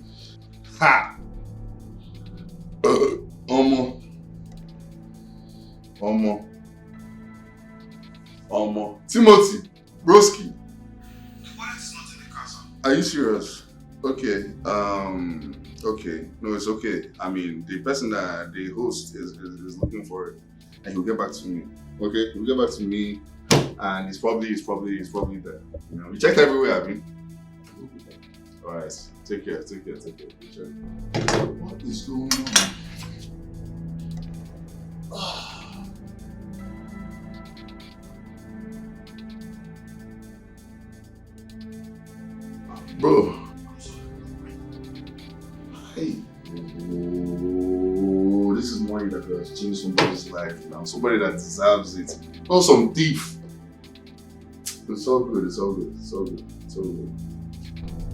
Ha! Omo. Omo. Omo. Timothy. Broski. The wallet is not in the car, sir. Are you serious? Okay. Um. Okay. No, it's okay. I mean, the person that the host is, is, is looking for it, and he'll get back to me. Okay, he'll get back to me, and it's probably, it's probably, it's probably there. You know, we checked everywhere. I mean. All right. Take care. Take care. Take care. Take care. What is going on? Bro. Hey. Oh, this is money that could have changed somebody's life now. Somebody that deserves it. Not some thief. It's all good. It's all good. It's all good. It's all good.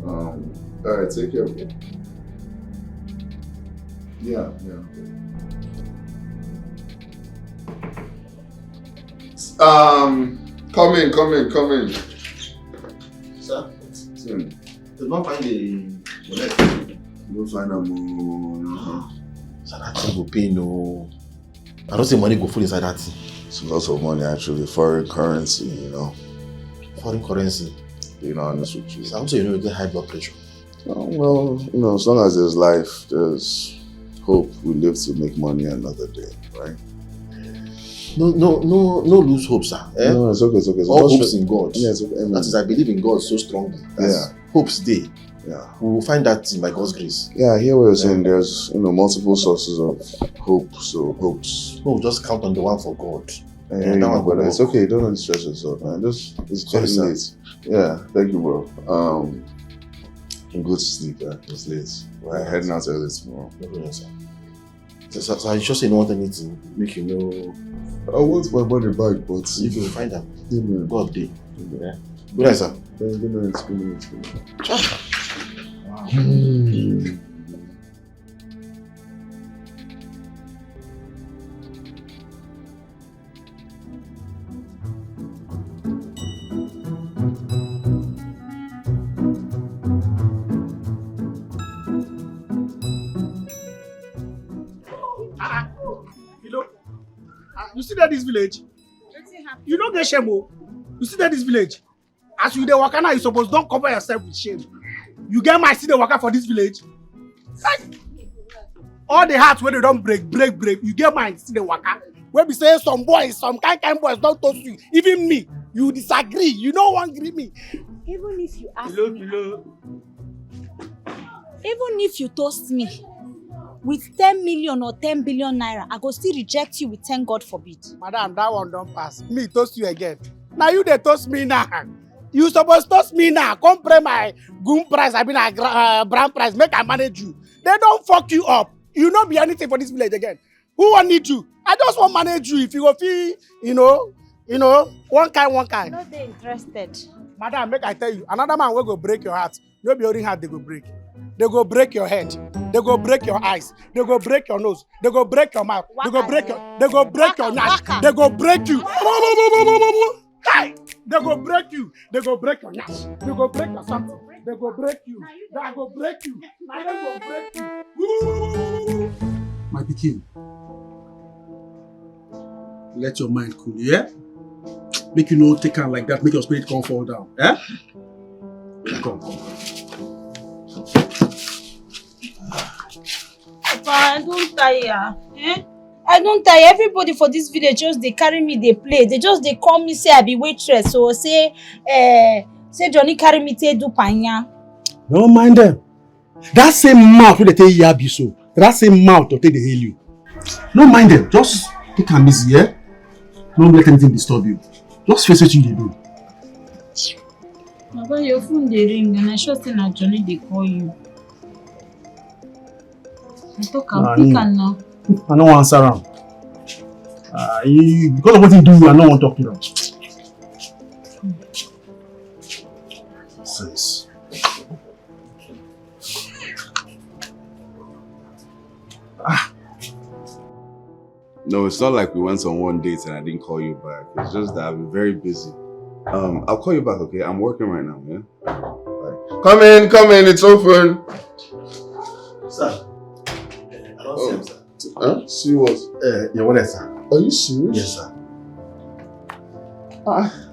Um, all right. Take care, bro. Yeah. Yeah. Okay. Um, come in, come in, come in. Sir, Hmm. You not find the wallet. You don't find them. Oh, no. So that thing go pay no. I don't say money go full inside that thing. It's lots of money, actually, foreign currency, you know. Foreign currency. Being honest with you. So I'm saying you know you get high blood pressure. Oh, well, you know, as long as there's life, there's hope. We live to make money another day, right? No, no, no, no lose hope, sir. Eh? No, it's okay, it's okay. It's All just hopes in God. Yeah, it's okay. I mean, That is, I believe in God so strongly. That's Yeah. Hopes day. Yeah. We will find that thing by God's grace. Yeah, I hear what you're saying. Yeah. There's, you know, multiple sources of hope, so hopes. No, just count on the one for God. Yeah, Yeah, you that know, one but will it's work. Okay. Don't stress yourself, man. Just, it's Sorry, getting sir. Late. Yeah, thank you, bro. Um, I'm going to sleep. Yeah, it's late. We're heading out early tomorrow. No problem, sir. So, so, so you sure say you don't want anything? Make you know. I want my money back, but You will find them. Yeah, man. God day. Yeah. Yeah. Good night, sir. Yeah, good night. Good night. Good night. Wow. Hmm. Ah, you know, ah, you see that this village? Wetin happen? You no get shame o. You see that this village? As you dey waka now, you suppose don cover yourself with shame. You get mind still dey waka for this village? Like, all the heart wey dey don break, break, break. You get mind still dey waka. Wey be say some boys, some kind kind boys don toast you. Even me, you disagree. You no wan gree me. Even if you ask Kilo, me, kilo. Even if you toast me with ten million or ten billion naira, I go still reject you with ten God forbid. Madam, that one don pass. Me toast you again. Now you dey toast me now. You suppose toast me now. Come pray my goon price, I mean, uh, gra- uh, brown price. Make I manage you. They don't fuck you up. You no be anything for this village again. Who wan need you? I just wan manage you. If you go fit, you know, you know, one kind, one kind. No dey interested. Madam, make I tell you, another man wey go break your heart. No be only heart they go break. They go break your head. They go break your eyes. They go break your nose. They go break your mouth. They go Waka break your. They go break your Waka, nyash. Waka. They go break you. Kai! They go break you. They go break your nyash. They go break your something. They go break you. They go break you. Na dem go break you. My pikin, let your mind cool, yeah? Make you no take am like that. Make your spirit come fall down, eh? Come, come. Papa, I don tire. Eh? I don tire. Everybody for this village just dey carry me dey play. They just dey call me say I be waitress. So say, eh, Say Johnny carry me take do panya. No mind them. That same mouth wey dey take yab you so, that same mouth to take dey hail you. No mind them. Just take am easy, yeah? No let anything disturb you. Just face wetin you dey do. Baba, your phone dey ring and I sure say na Johnny dey call you. I talk am, pick am now. I no wan answer am. Uh, he, because of wetin he do you, I no wan talk to am. Sense. No, it's not like we went on one date and I didn't call you back. It's just that I've been very busy. Um, I'll call you back, okay? I'm working right now, yeah? All right. Come in, come in, it's open. Sir, I don't see him, sir. Huh? See what? Uh, your wallet, sir. Are you serious? Yes, sir. Ah.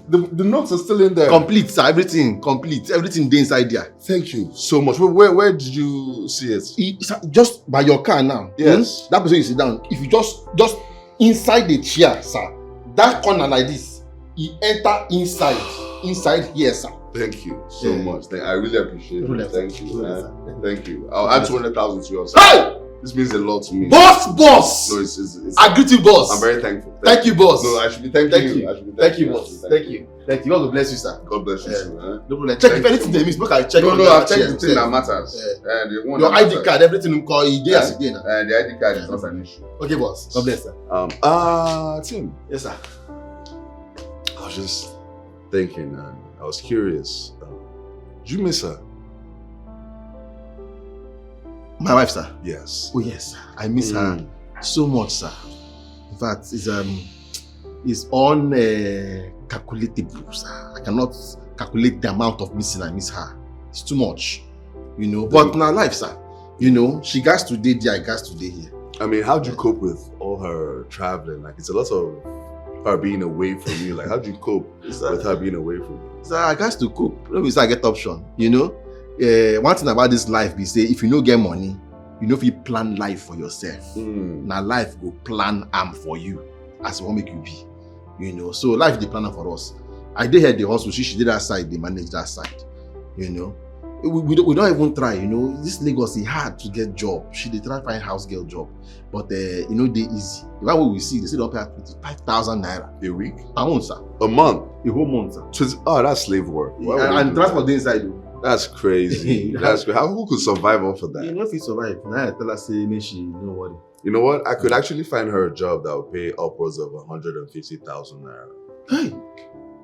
The, the notes are still in there. Complete, sir. Everything complete. Everything dey inside there. Thank you so much. Where, where, where did you see it? He, sir, just by your car now. Yes. Hmm? That place you sit down. If you just just inside the chair, sir, that corner like this, he enter inside, inside here, sir. Thank you so Yeah. much. Thank, I really appreciate Don't it. let Thank it. you. Don't let Uh, it. thank you. I'll add two hundred thousand to yours. Hey! This means a lot to me. Boss, boss! No, it's, it's, it's, I greet you, boss. I'm very thankful. Thank you, boss. No, I should be thanking Thank you. you. I should be Thank you, thanking boss. Thank you. Thank you. God go bless you, sir. God bless you Yeah. too, huh? No problem. Check if Thank anything dey miss, make I check. No, on no, that I've checked chair the thing that itself. matters. Yeah. Uh, the one Your that I D matters. card, everything you call, e dey as e dey now. Uh, the I D card is not an issue. Okay, boss. God bless, sir. Um, uh, Tim, Yes, sir. I was just thinking, and I was curious. Um, do you miss her? My wife, sir. Yes. Oh yes, sir. I miss her Mm. so much, sir. In fact, it's um, it's un uh, calculatable, sir. I cannot calculate the amount of missing I miss her. It's too much, you know. But now life, sir. You know, she got to dey there, I got to dey here. I mean, how do you cope with all her traveling? Like, it's a lot of her being away from you. Like, how do you cope Sir. with her being away from you? So I got to cope. No be say I get option, you know. Uh, one thing about this life be say if you no get money, you no fit plan life for yourself. Hmm. Na life go plan am for you as e wan make you be, you know. So life dey plan am for us. I dey here dey hustle, she she dey that side dey manage that side, you know. We, we, don't, we don't even try, you know. This Lagos e hard to get job. She dey try find house girl job, but uh, e no dey easy. The one wey we see, they say don pay her twenty five thousand naira A week? per month, sir. A month? A whole month, sir. Twenty, oh, that's slave work. Why would And, they and do transport that? Dey inside o. That's crazy. That's crazy. How, who could survive off of that? You no fit survive. Na I tell her say make she no worry. You know what? I could actually find her a job that would pay upwards of a hundred and fifty thousand naira. Hey,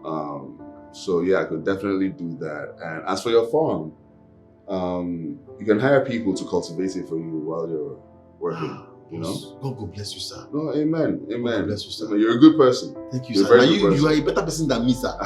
Um, so yeah, I could definitely do that. And as for your farm, um, you can hire people to cultivate it for you while you're working. You know? God go bless you, sir. No, amen, God amen. Bless you, sir. Amen. You're a good person. Thank you, You're sir. a very Na good you, you person. are a better person than me, sir.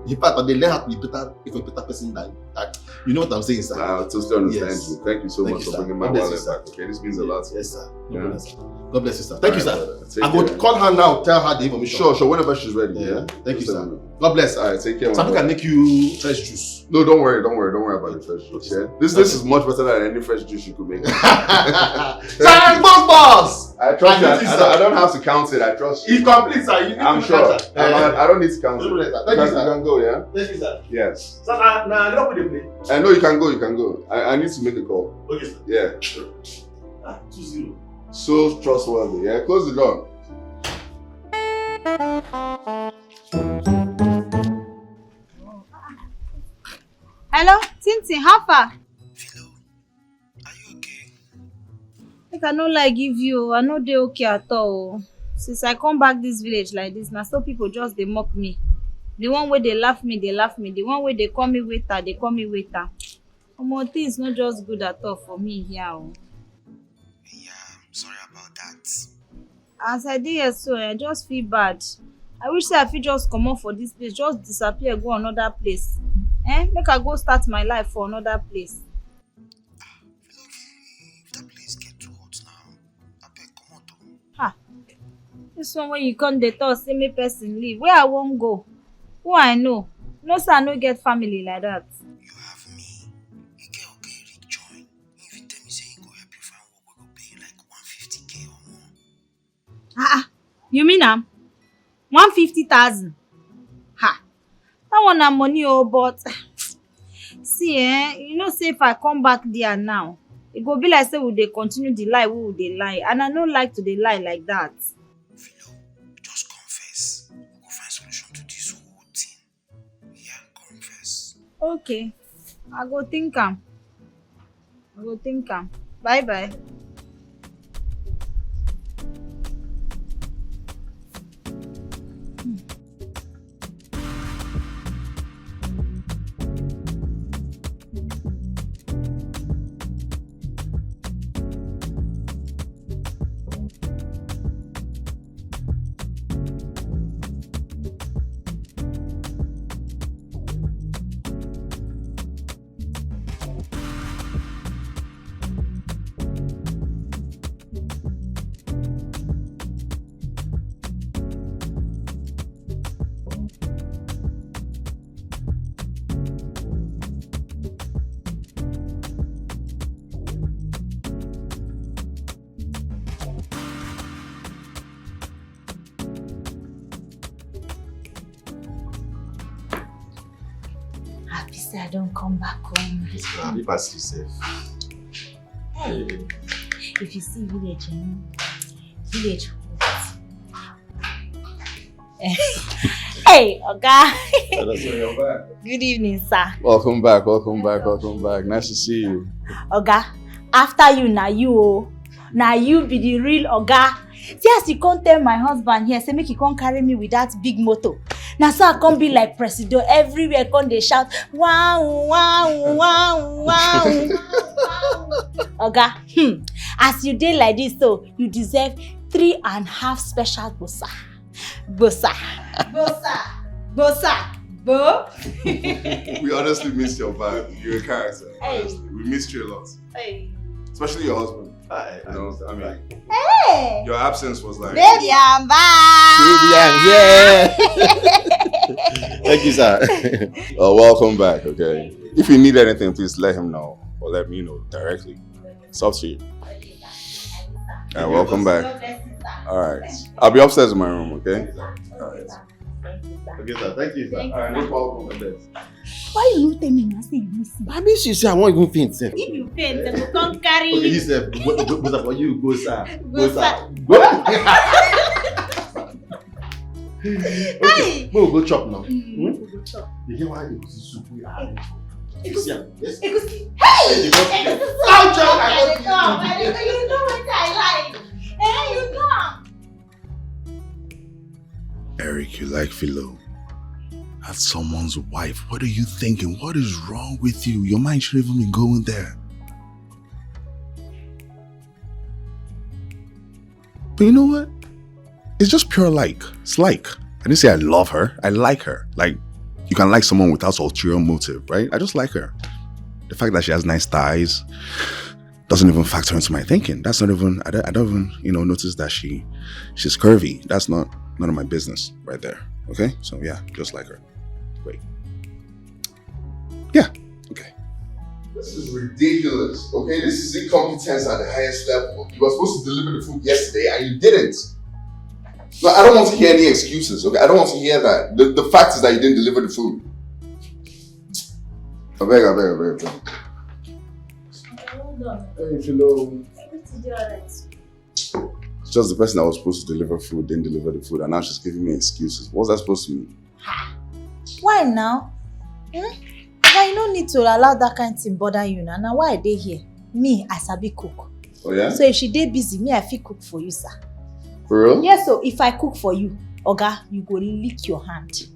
In fact, I dey learn how to be better, if a better person than that. You know what I'm saying, sir? I totally understand Yes. You. Thank you so Thank much you, for sir. bringing my God bless you, wallet sir. Back. Okay, this means a lot to me. Yes, sir. No Yeah. problem, sir. God bless you, sir. Thank you, All sir. right, brother. Take I go care. Call her now, tell her the information. Sure, sure. Whenever she's ready. Yeah. Thank you, Just let sir. me know. God bless. All right. Take care. So I My can brother. Make you fresh juice. No, don't worry, don't worry, don't worry about the fresh juice. Yeah? This this is much better than any fresh juice you could make. Thank God, boss. I trust I you. I, need this, I, don't, I sir. don't have to count it. I trust you. It's complete, sir. You need I'm to sure. Catch her. I, I, I don't need to count Don't it. worry, sir. Thank you, You can, you sir. Can go, yeah? Thank you, sir. Yes. Sir, I, now I don't play. I know you can go. You can go. I, I need to make a call. Okay, sir. Yeah. Sure. Ah, two zero. So trustworthy. Yeah. Close the door. Hello, Tintin, how far? Philo, are you okay? Make I no lie give you, I no dey okay at all. Since I come back this village like this, na so people just dey mock me. The one wey dey laugh me, dey laugh me. The one wey dey call me waiter, dey call me waiter. Omo, things no just good at all for me here o. Yeah, I'm sorry about that. As I dey here so, I just feel bad. I wish say I fit just comot for this place, just disappear go another place. Eh? Make I go start my life for another place. Philo, if that place get too hot now, abeg comot o. Ha! This one wey you come dey talk say make person leave. Where I wan go? Who I know? No say I no get family like that. You have me. E get okay Eric join. He even tell me say he go help you find work wey go pay you like one fifty k or more. Ah, ah. You mean am? One fifty thousand? Ha! That Una money o, but see, eh, you know say if I come back there now, e go be like say we dey continue the lie wey we dey lie, and I no like to dey lie like that. Philo, just confess. We go find solution to this whole thing. Yeah, confess. Okay, I go think am. I go think am. Bye bye. Happy say I don come back home. Yes, ma. Happy pass yourself. Hey, if you see village, eh, village hot. Hey, Oga. Hello, sir. You're back. Good evening, sir. Welcome back, welcome back, welcome back. Nice to see you. Oga, after you, na you, oh. Na you be the real Oga. See as you come tell my husband here, say make he come carry me with that big motor. Na so I come be like Presido. Everywhere come dey shout, wow, wow, wow, wow. Oga, hmm. As you dey like this, so you deserve three and half special gbosa. Gbosa. Gbosa. Gbosa. Gbo. We honestly missed your vibe. You're a character. Hey. Honestly. We missed you a lot. Hey. Especially your husband. I, I know. I mean, hey, your absence was like, baby, I'm back. Baby, I'm here. Thank you, sir. Uh, welcome back, okay? If you need anything, please let him know or let me know directly. It's up to you. And welcome back. All right. I'll be upstairs in my room, okay? All right. Okay, sir. Thank you, sir. All right, no problem. Why you no tell me now say you miss me? I miss you, say I won't even faint, sir. If you faint, dem go come carry. Okay, you sir, go, go, go, sir, for you, go, sir. Go, sir. Go. Okay, hey, we go chop now. Mm, hmm? We go chop. You hear why you go see soup we are? Egusi. Yes. Egusi. Hey! Egusi. Egusi. Soup. Soup. I dey come. I dey come. You know what I like. Eh, you know. Eric, you like Philo? That's someone's wife. What are you thinking? What is wrong with you? Your mind shouldn't even be going there. But you know what? It's just pure like. It's like. I didn't say I love her. I like her. Like, you can like someone without ulterior motive, right? I just like her. The fact that she has nice thighs doesn't even factor into my thinking. That's not even, I don't, I don't even, you know, notice that she, she's curvy. That's not none of my business right there. Okay? So yeah, just like her. Great. Yeah. Okay. This is ridiculous. Okay, this is incompetence at the highest level. You were supposed to deliver the food yesterday and you didn't. No, I don't want to hear any excuses. Okay, I don't want to hear that. The, the fact is that you didn't deliver the food. I beg, I beg, I beg, I beg. Okay, hold on. Hey, Philo. Everything dey alright. It's just the person that was supposed to deliver food didn't deliver the food, and now she's giving me excuses. What's that supposed to mean? Ha! Why now? Hmm? Why you no need to allow that kind thing bother you now? Now why I dey here? Me, I sabi cook. Oh yeah? So if she dey busy, me, I fit cook for you, sir. For real? Yes, so if I cook for you, Oga, you go lick your hand.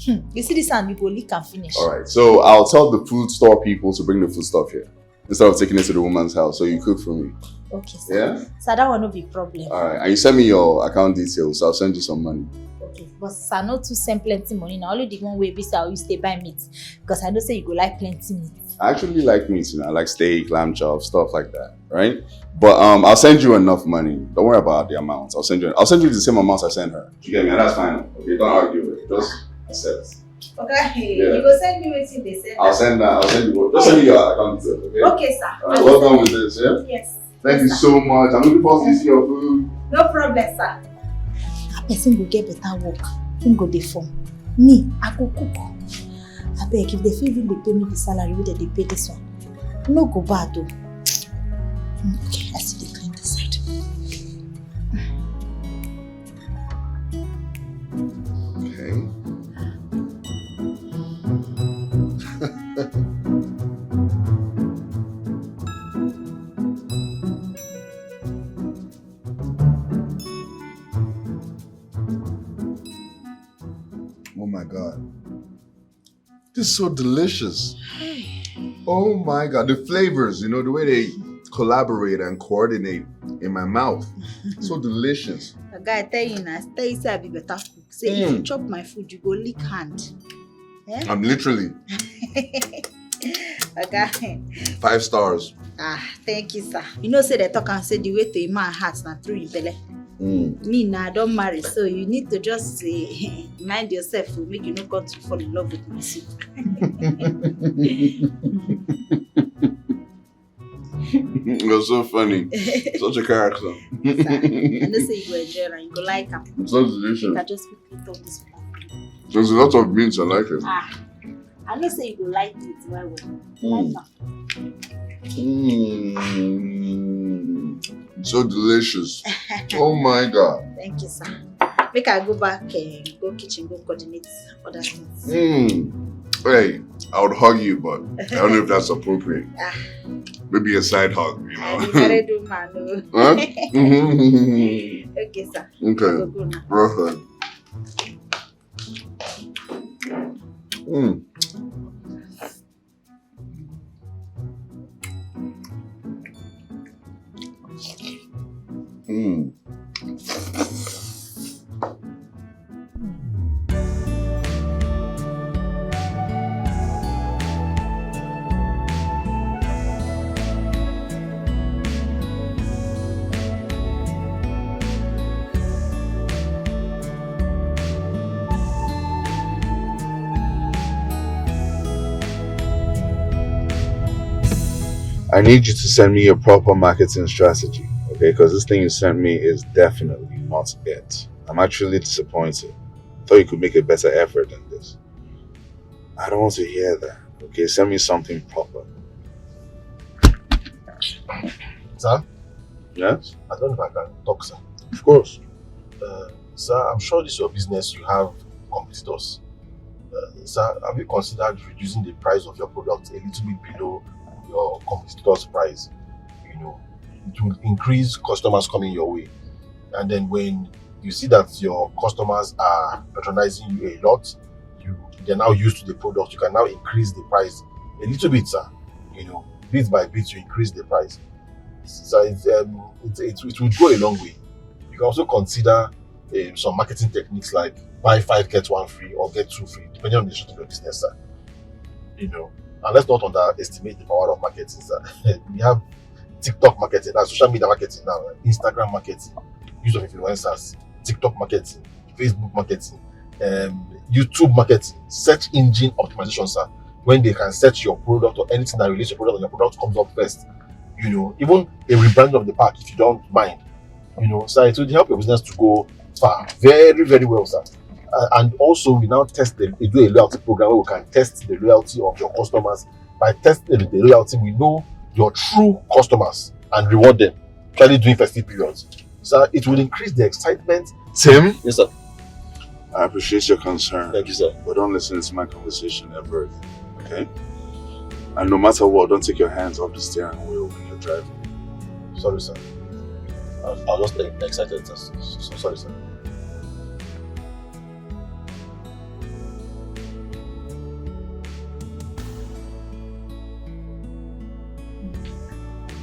Hmm. You see this hand, you go lick and finish. All right. So I'll tell the food store people to bring the food stuff here instead of taking it to the woman's house. So you cook for me. Okay, sir. Yeah? Sir, that one no be problem. All right. And you send me your account details. So I'll send you some money. Okay. But sir, no too send plenty money. Now only the one way be sir, you stay buy meat. Because I know say you go like plenty meat. I actually like meat, you know. I like steak, lamb chop, stuff like that, right? But um, I'll send you enough money. Don't worry about the amounts. I'll send you. I'll send you the same amount I send her. You get me? And that's fine. Okay, don't argue with it. Just accept. Okay, yeah. You go send me wetin they send. I'll send that. I'll send you. Just send me your account details, okay? Okay, sir. All right, well done with this, yeah? Yes. Thank you so much. I'm looking forward to seeing your food. No problem, sir. A person go get better work. Him go dey form. Me, I go cook. Beg, if they fit even dey pay me the salary wey dem dey pay this one, no go bad o. Hmm, okay, I still dey clean this side. Okay. Oh my God. This is so delicious. Oh my God. The flavors, you know, the way they collaborate and coordinate in my mouth. So delicious. Oga, I tell you now, I tell you say I be better cook. Say if you chop my food, you go lick hand. Eh? I'm literally Oga. Five stars. Ah, thank you, sir. You know, say they talk and say the way to a man heart na through him belly. Mm. Me now, I don't marry, so you need to just say, mind yourself, oh, make you no come to fall in love with my soup. You're so funny. Such a character. Sir, I know say you go enjoy and you go like am. It's so delicious. You can just quickly turn this one. There's a lot of beans, I like it. Ah, I know say you go like it well well. Mm. Like am. Mm. So delicious. Oh my God. Thank you, sir. Make I go back, eh, go kitchen, go coordinate other things. Mm. Hey, I would hug you, but I don't know if that's appropriate. Ah. Maybe a side hug, you know. I be married woman, oh. Huh? Mm-hmm. Okay, sir. Okay. I go, go now. Perfect. Mm. Mm. I need you to send me a proper marketing strategy, okay? Because this thing you sent me is definitely not it. I'm actually disappointed. I thought you could make a better effort than this. I don't want to hear that, okay? Send me something proper. Sir? Yes? I don't know if I can talk, sir. Of course. Uh, sir, I'm sure this is your business. You have competitors. Uh, sir, have you considered reducing the price of your product a little bit below your competitors' price? You know, it will increase customers coming your way. And then when you see that your customers are patronizing you a lot, you they're now used to the product, you can now increase the price a little bit, sir. You know, bit by bit, you increase the price. So it's, um, it, it, it would go a long way. You can also consider um, some marketing techniques like buy five, get one free, or get two free, depending on the nature of your business, sir. You know, and let's not underestimate the power of marketing, sir. We have TikTok marketing, that's social media marketing now, Instagram marketing, use of influencers, TikTok marketing, Facebook marketing, um, YouTube marketing, search engine optimization, sir. When they can search your product or anything that relates to your product and your product comes up first, you know, even a rebrand of the park, if you don't mind, you know, so it would help your business to go far, very, very well, sir. Uh, and also, we now test the, we do a loyalty program where we can test the loyalty of your customers. By testing the loyalty, we know your true customers and reward them, especially during festive periods. Sir, it will increase the excitement. Tim? Yes, sir. I appreciate your concern. Thank you, sir. But don't listen to my conversation ever again, okay? And no matter what, don't take your hands off the steering wheel when you're driving. Sorry, sir. I, I was just e- excited, sir. So, so sorry, sir.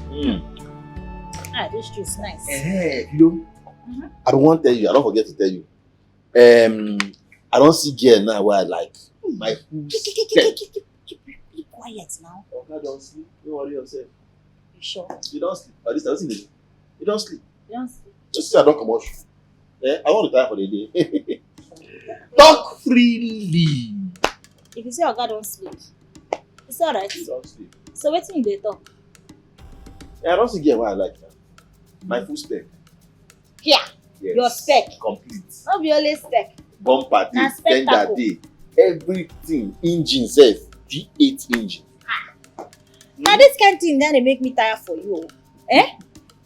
Mm. Ah, this juice nice. Eh, you know, I don't want to tell you. I don't forget to tell you. Um, I don't see girl now where I like. My keep, keep, keep, keep, keep quiet now. Oga don sleep. No worry yourself. You sure? You don't sleep. At least I don't sleep. You don't sleep. You don't sleep. Just say I don't come out. Eh? I want to tire for the day. Talk freely. If you say Oga don't sleep, it's all right. You don't sleep. So wetin you dey talk? Eh, I don't see girl where I like now. My full spec. Here. Yes. Your spec. Complete. No be only spec. Bumper day, spectacle. Tender day. Everything, engine sef, V eight engine. Na this kind thing na dey make me tire for you o. Eh?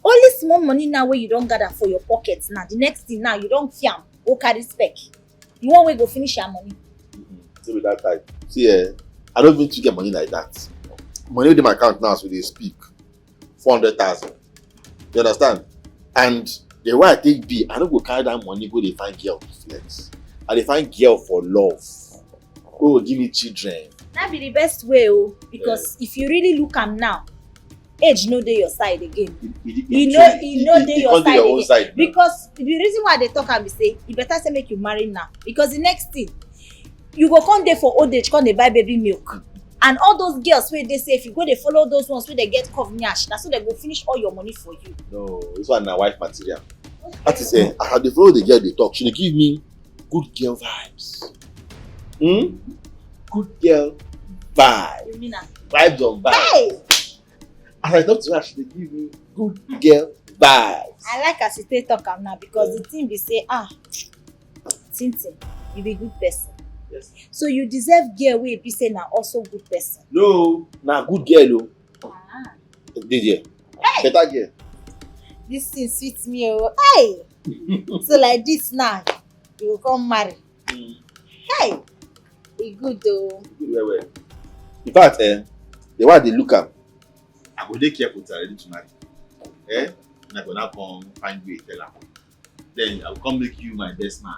Only small money now wey you don gather for your pocket now, the next thing now you don fiam go carry spec. The one wey go finish your money. So with that type, see, eh, I don't even too get money like that. Money wey dey my account now as we dey speak, four hundred thousand. You understand? And the way I take be, I no go carry that money go dey find girl to flex. I dey find girl for love. Oh, give me children. That be the best way o, because if you really look am now, age no dey your side again. E- e- E e- no e- e no e- dey e your come dey side your own again. Side now. Because the reason why I dey talk am be say e better say make you marry now, because the next thing you go come dey for old age come dey buy baby milk, and all those girls wey dey say if you go dey follow those ones wey dey get curve nyash, na so dem go finish all your money for you. No, this one na wife material. That is, eh, as I dey follow the girl dey talk, she dey give me good girl vibes. Hmm? Good girl vibes. You mean am? Vibes on vibes. Hey! As I talk to her, she dey give me good girl vibes. I like as you take talk am now, because the thing be say, ah, Tintin, you be good person. Yes. So you deserve girl wey be say na also good person. No, na good girl o. Ah. Dey there. Better girl. This thing sweet me o. Hey! So like this now, you go come marry. Hey! E good o. Good well well. In fact, eh, the way I dey look am, I go dey careful till I ready to marry. Eh? And I go now come find way tell am. Then I go come make you my best man.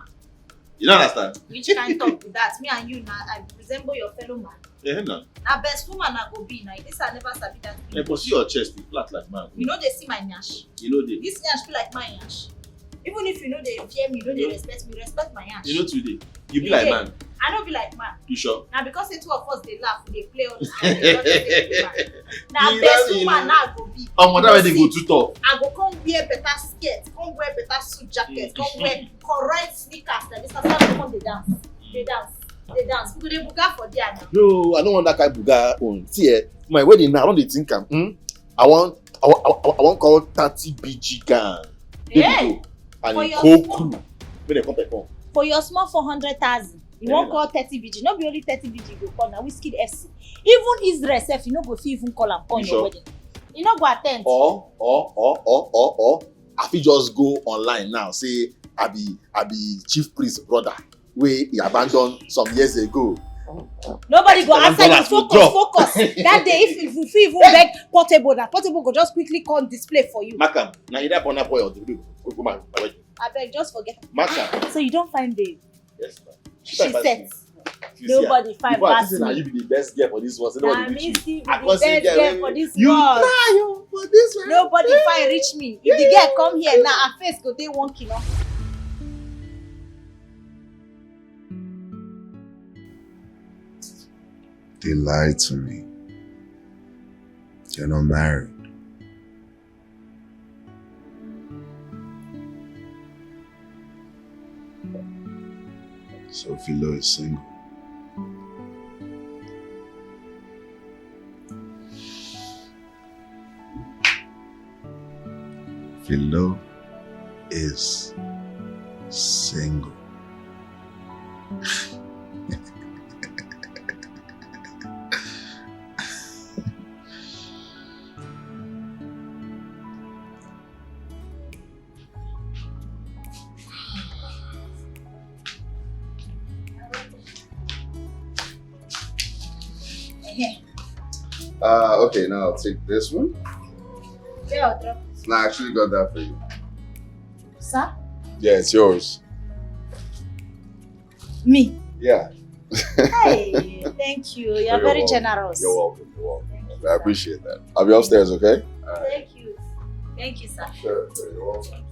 You don't understand? Which kind talk be that? Me and you now, I resemble your fellow man. Yeah, no. Na best woman I go be now. This I never sabi that thing. Hey, but see your chest, e flat like man. You know they see my nyash. You know the. This nyash be like my nyash. Even if you know they fear me, you know they respect me, respect my nyash. You know today. You be like man. I no be like man. You sure? Now because the two of us they laugh, they play all this kind of thing. Now You best love me, woman you now I go be. Omo, that way they go See, too tough. I go come wear better skirt, come wear better suit jacket, come wear correct sneakers. Like this, I come dey dance, dey dance, dey dance. We go dey buga for there now. No, I don't want that kind of buga own. See, eh, my wedding now, I don't dey think am. Hmm? I want, I want, I want, I want call thirty B G gang. Baby Hey! go. And For in your whole small- crew. Make dem come perform. For your small four hundred thousand, you Yeah, wan na. Call thirty B G. No be only thirty B G go call na, Wizkid F C. Even Israel sef, you no go fit even call am come You your sure? Wedding. You no go attend. Or, or, or, or, or, I fit just go online now, say, I be, I be chief priest brother wey he abandon some years ago. Nobody go Seven answer you. dollars will Focus, drop. Focus. That day, if, if you fit even beg Portable, that Portable go just quickly come display for you. Mark am, na either Burna Boy or Davido go go my my wedding. Abeg, just forget. Mark am. So you don find babe. Yes, ma'am. She Find set. You see am? Nobody fine Before I pass think say na me. You be the best girl for this world. Say Na Nobody me reach you. still be I the come see best girl girl wey for this you world. Try o for this one. Nobody fine reach me. If the girl come here now, her face go dey wonky now. They lied to me. You're not married. So Philo is single. Philo is single. Ehe. Uh, okay, now I'll take this one. Girl, drop. No, I actually got that for you. Sir? Yeah, it's yours. Me? Yeah. Hey, thank you. You're You're very welcome. Generous. You're welcome. You're welcome. Thank you, I sir. Appreciate that. I'll be upstairs, okay? Thank you. Thank you, sir. Sure, sure. You're welcome.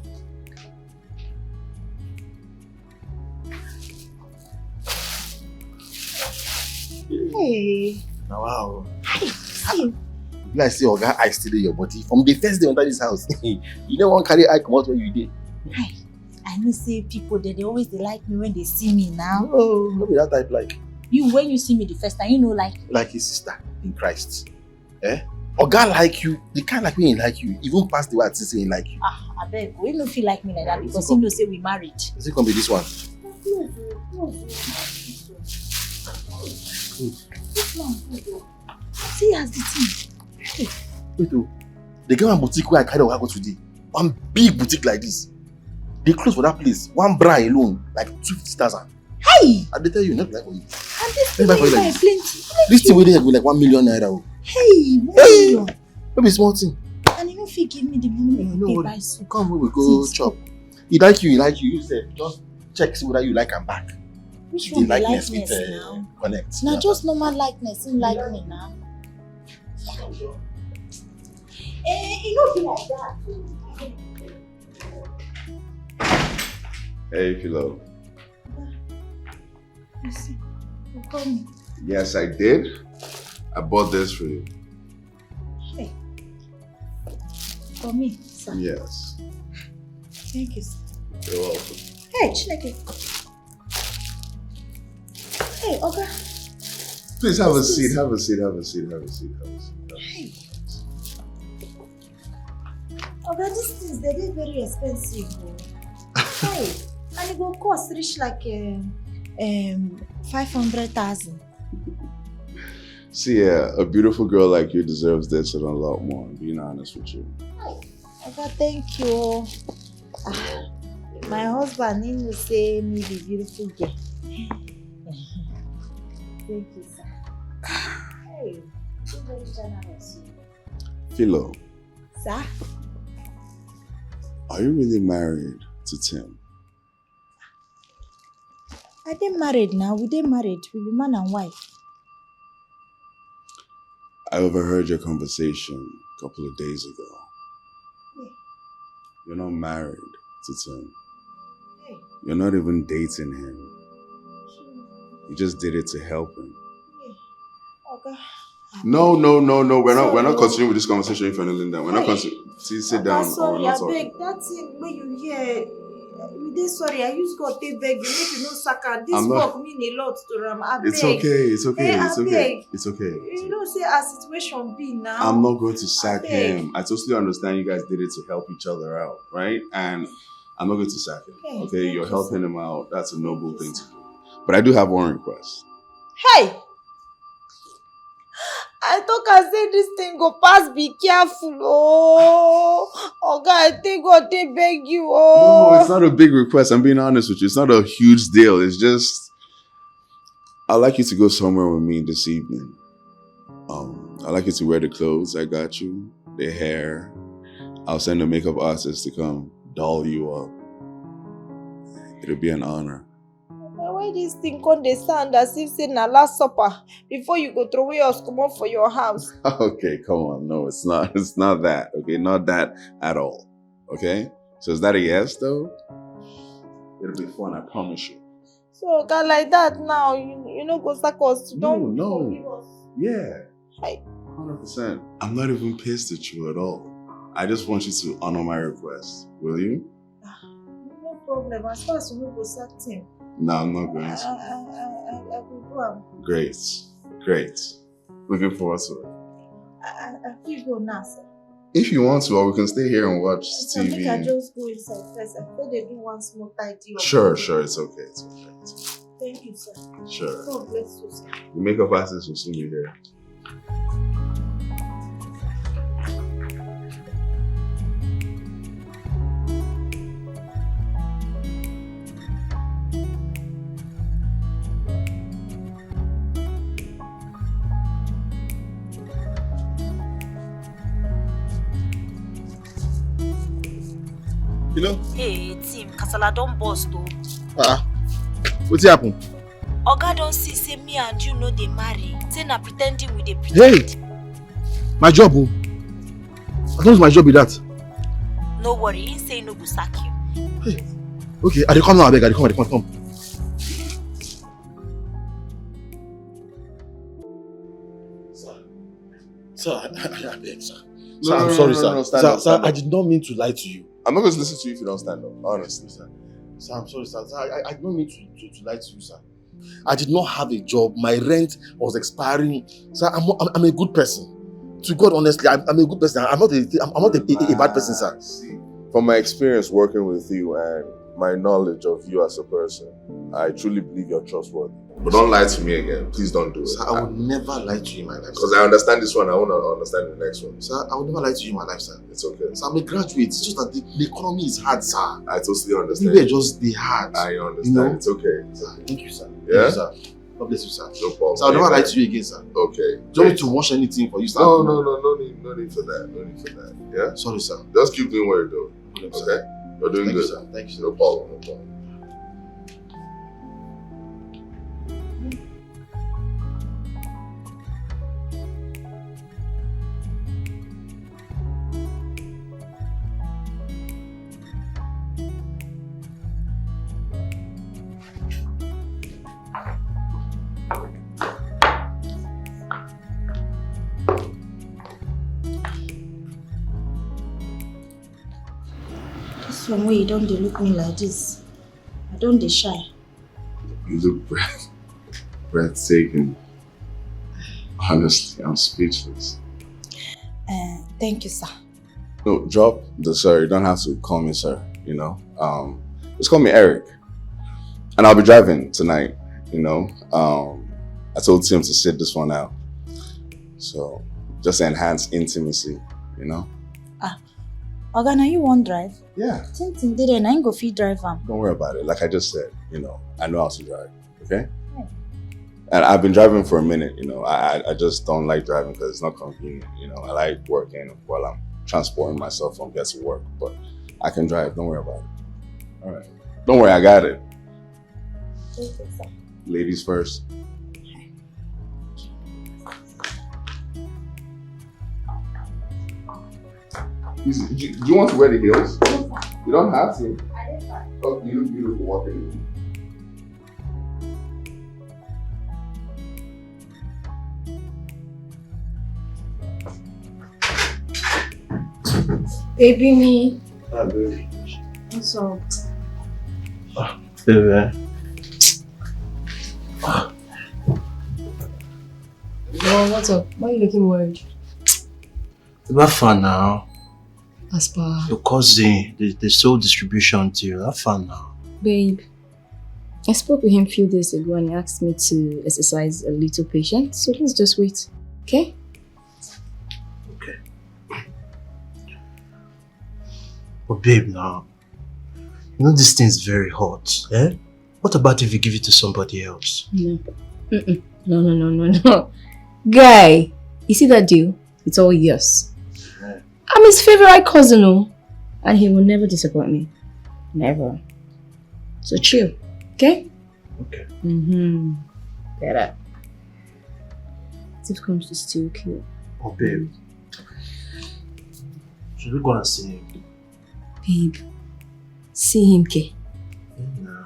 Hey. Now, wow. See, Be like say oga eye still dey your body from the first day under this house. You no wan carry eye comot where you dey. I know say people they, they always they like me when they see me now. No, no be that type like. You when you see me the first time, you know like Like his sister in Christ. Eh? Oga like you, the kind like me he like you, even pass the way I think say he like you. Ah, I beg, you no feel like me like that It's because okay. You know say we married. Is it gonna be this one? This man good o. See as the thing. Wait o. They get one boutique where I carry Oga go today. One big boutique like this. The clothes for that place, one bra alone, like two fifty thousand. Hey! I dey tell you, not like for you. And this thing Let me buy for you wey like buy this. Plenty. This thing wey dey here go like one million naira o. Hey, one million. No be small thing. And you no fit give me the money wey No, no we take worry. Buy soup. Come, we go See, see. Chop. He like you, he like you. You sef just check see whether you like am back. Which The one be likeness likeness fit, uh, now? Connect. Na just normal likeness, him like me now. Eh, e no be like that. Hey, Philo. You see, you call me. Yes, I did. I bought this for you. Hey. For me, sir. Yes. Thank you, sir. You're welcome. Hey, Chineke. Hey, Oga. Please have a seat. Have a seat. Have a seat. Have a seat. Have a seat. Hey. Oga, these things they dey very expensive o. Hey, and it go cost reach like um, um, five hundred thousand. See, yeah, a beautiful girl like you deserves this and a lot more, I'm being honest with you. Oga, thank you. Ah, my husband, he know say me be beautiful girl. Thank you, sir. Hey, you very generous. Philo. Sir? Are you really married to Tim? I dey married now. We dey married. We be man and wife. I overheard your conversation a couple of days ago. Yeah. You're not married to Tim. Hey. You're not even dating him. True. You just did it to help him. Yeah. Oga. No, no, no, no. We're not. We're not Sorry. Continuing with this conversation if you're kneeling down. We're not Hey. Continuing. See, sit Oga, down. Sorry, Or not I talking. Beg. That thing when you hear, we dey sorry. I use God take beg you. Make you no sack am. This I'm not- work mean a lot to am. I It's beg. okay. It's okay. Hey, It's I okay. Beg. It's okay. You know, say our situation be now. I'm not going to sack I beg. Him. I totally understand you guys did it to help each other out, right? And I'm not going to sack him. Hey, Okay, thank you're you, helping sir. Him out. That's a noble Thank you, thing to sir. Do. But I do have one request. Hey! I talk and say this thing go pass. Be careful, oh. Oga, I think God they beg you, oh. No, it's not a big request. I'm being honest with you. It's not a huge deal. It's just, I'd like you to go somewhere with me this evening. Um, I'd like you to wear the clothes I got you, the hair. I'll send a makeup artist to come doll you up. It'll be an honor. Na why this thing come dey sound as if say na last supper before you go throw away us comot for your house? Okay, come on. No, it's not. It's not that. Okay, not that at all. Okay. So is that a yes though? It'll be fun. I promise you. So, guy like that now, you, you no go sack us. You No, don't no. Forgive us. Yeah. Hi. Hundred percent. I'm not even pissed at you at all. I just want you to honor my request. Will you? Ah, no problem. As far as you no go sack him. No, I'm not going I, to. I, I, I, I will do am. Great. Great. Looking forward to it. I, I, I feel go now, sir. If you want to, or we can stay here and watch Sir, T V. Make I just go inside first. I feel they do one small tidy up. Sure, sure, it's okay, it's okay. It's okay. Thank you, sir. Sure. God bless you, sir. The makeup artist will soon be here. You know? Hey, team, kasala don burst o. Ah, wetin happen? Oga don see say me and you no dey marry. Say na pretending we dey pretend. Hey, my job o. As long as my job be that. No worry, he say he no go sack you. Hey, okay, I dey come now, abeg, I dey come, I dey come, I dey come. Sir, sir, I, I, I beg, sir. No, Sir, no, I'm no, sorry, no, sir. no, stand Sir, up, sir, stand I up. Did not mean to lie to you. I'm not going to listen to you if you don't stand up, honestly. Sir, sir, I'm sorry, sir. Sir, I, I, I did not mean to, to, to lie to you, sir. I did not have a job. My rent was expiring. Sir, I'm, I'm, I'm a good person. To God, honestly, I'm, I'm a good person. I'm not a, I'm not a, a, a bad person, sir. Ah, see, from my experience working with you and my knowledge of you as a person, I truly believe you're trustworthy. But don't lie to me again. Please don't do it. Sir, I will never lie to you in my life. Because I understand this one, I want to understand the next one. Sir, I will never lie to you in my life, sir. It's okay. Sir, I'm a graduate. It's just that the, the economy is hard, sir. I totally understand. People are just the hard. I understand. You know? It's okay. Sir, thank you, sir. Yeah? Thank you, sir. God bless you, sir. No problem. Sir, I'll never lie to you again, sir. Okay. Do you want me to wash anything for you, sir? No, no, no, no need, no need for that. No need for that. Yeah? Sorry, sir. Just keep doing what you're doing. Okay? You're doing good. Thank you, sir. Thank you, sir. No problem, no problem. This one wey you don dey look me like this, I don dey shy. You look breath, breathtaking. Honestly, I'm speechless. Uh, thank you, sir. No, drop the sir. You don't have to call me sir, you know. Um, just call me Eric. And I'll be driving tonight, you know. Um, I told Tim to sit this one out. So, just to enhance intimacy, you know. Oga, na you wan drive? Yeah. Tintin dey there, na him go fit drive am. Don't worry about it. Like I just said, you know, I know how to drive. Okay? And I've been driving for a minute, you know. I, I- I just don't like driving because it's not convenient, you know. I like working while I'm transporting myself from here to work, but I can drive. Don't worry about it. All right. Don't worry, I got it. Ladies first. Is, do, do you want to wear the heels? You don't have to. Oh, you look beautiful walking. Baby me. Ah, baby. What's up? Baby. Girl, what's up? Why are you looking worried? How far now? As per Your cousin, the, the sole distribution deal. How far now? Babe, I spoke with him a few days ago and he asked me to exercise a little patience. So let's just wait. Okay? Okay. But babe, now, you know this thing's very hot, eh? What about if you give it to somebody else? No. Mm-mm. No, no, no, no, no. Guy, you see that deal? It's all yours. I'm his favorite cousin, oh, and he will never disappoint me. Never. So chill, okay? Okay. Mm-hmm. Get up. If comes to steal kill. Oh, babe. Should we go and see him? Babe, see him, K. No.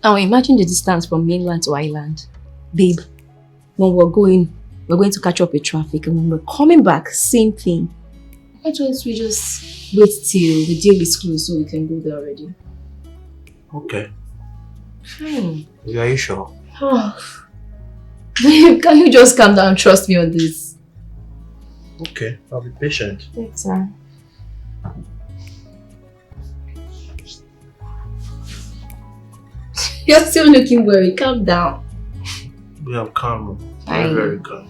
Now imagine the distance from mainland to island. Babe, when we're going, we're going to catch up with traffic, and when we're coming back, same thing. Why don't we just wait till the deal is closed so we can go there already? Okay. Fine. Yeah, are you sure? Babe, can you just calm down? Trust me on this. Okay, I'll be patient. Thanks, sir. You're still looking worried. Calm down. Yeah, I'm calm. Fine. I'm very calm.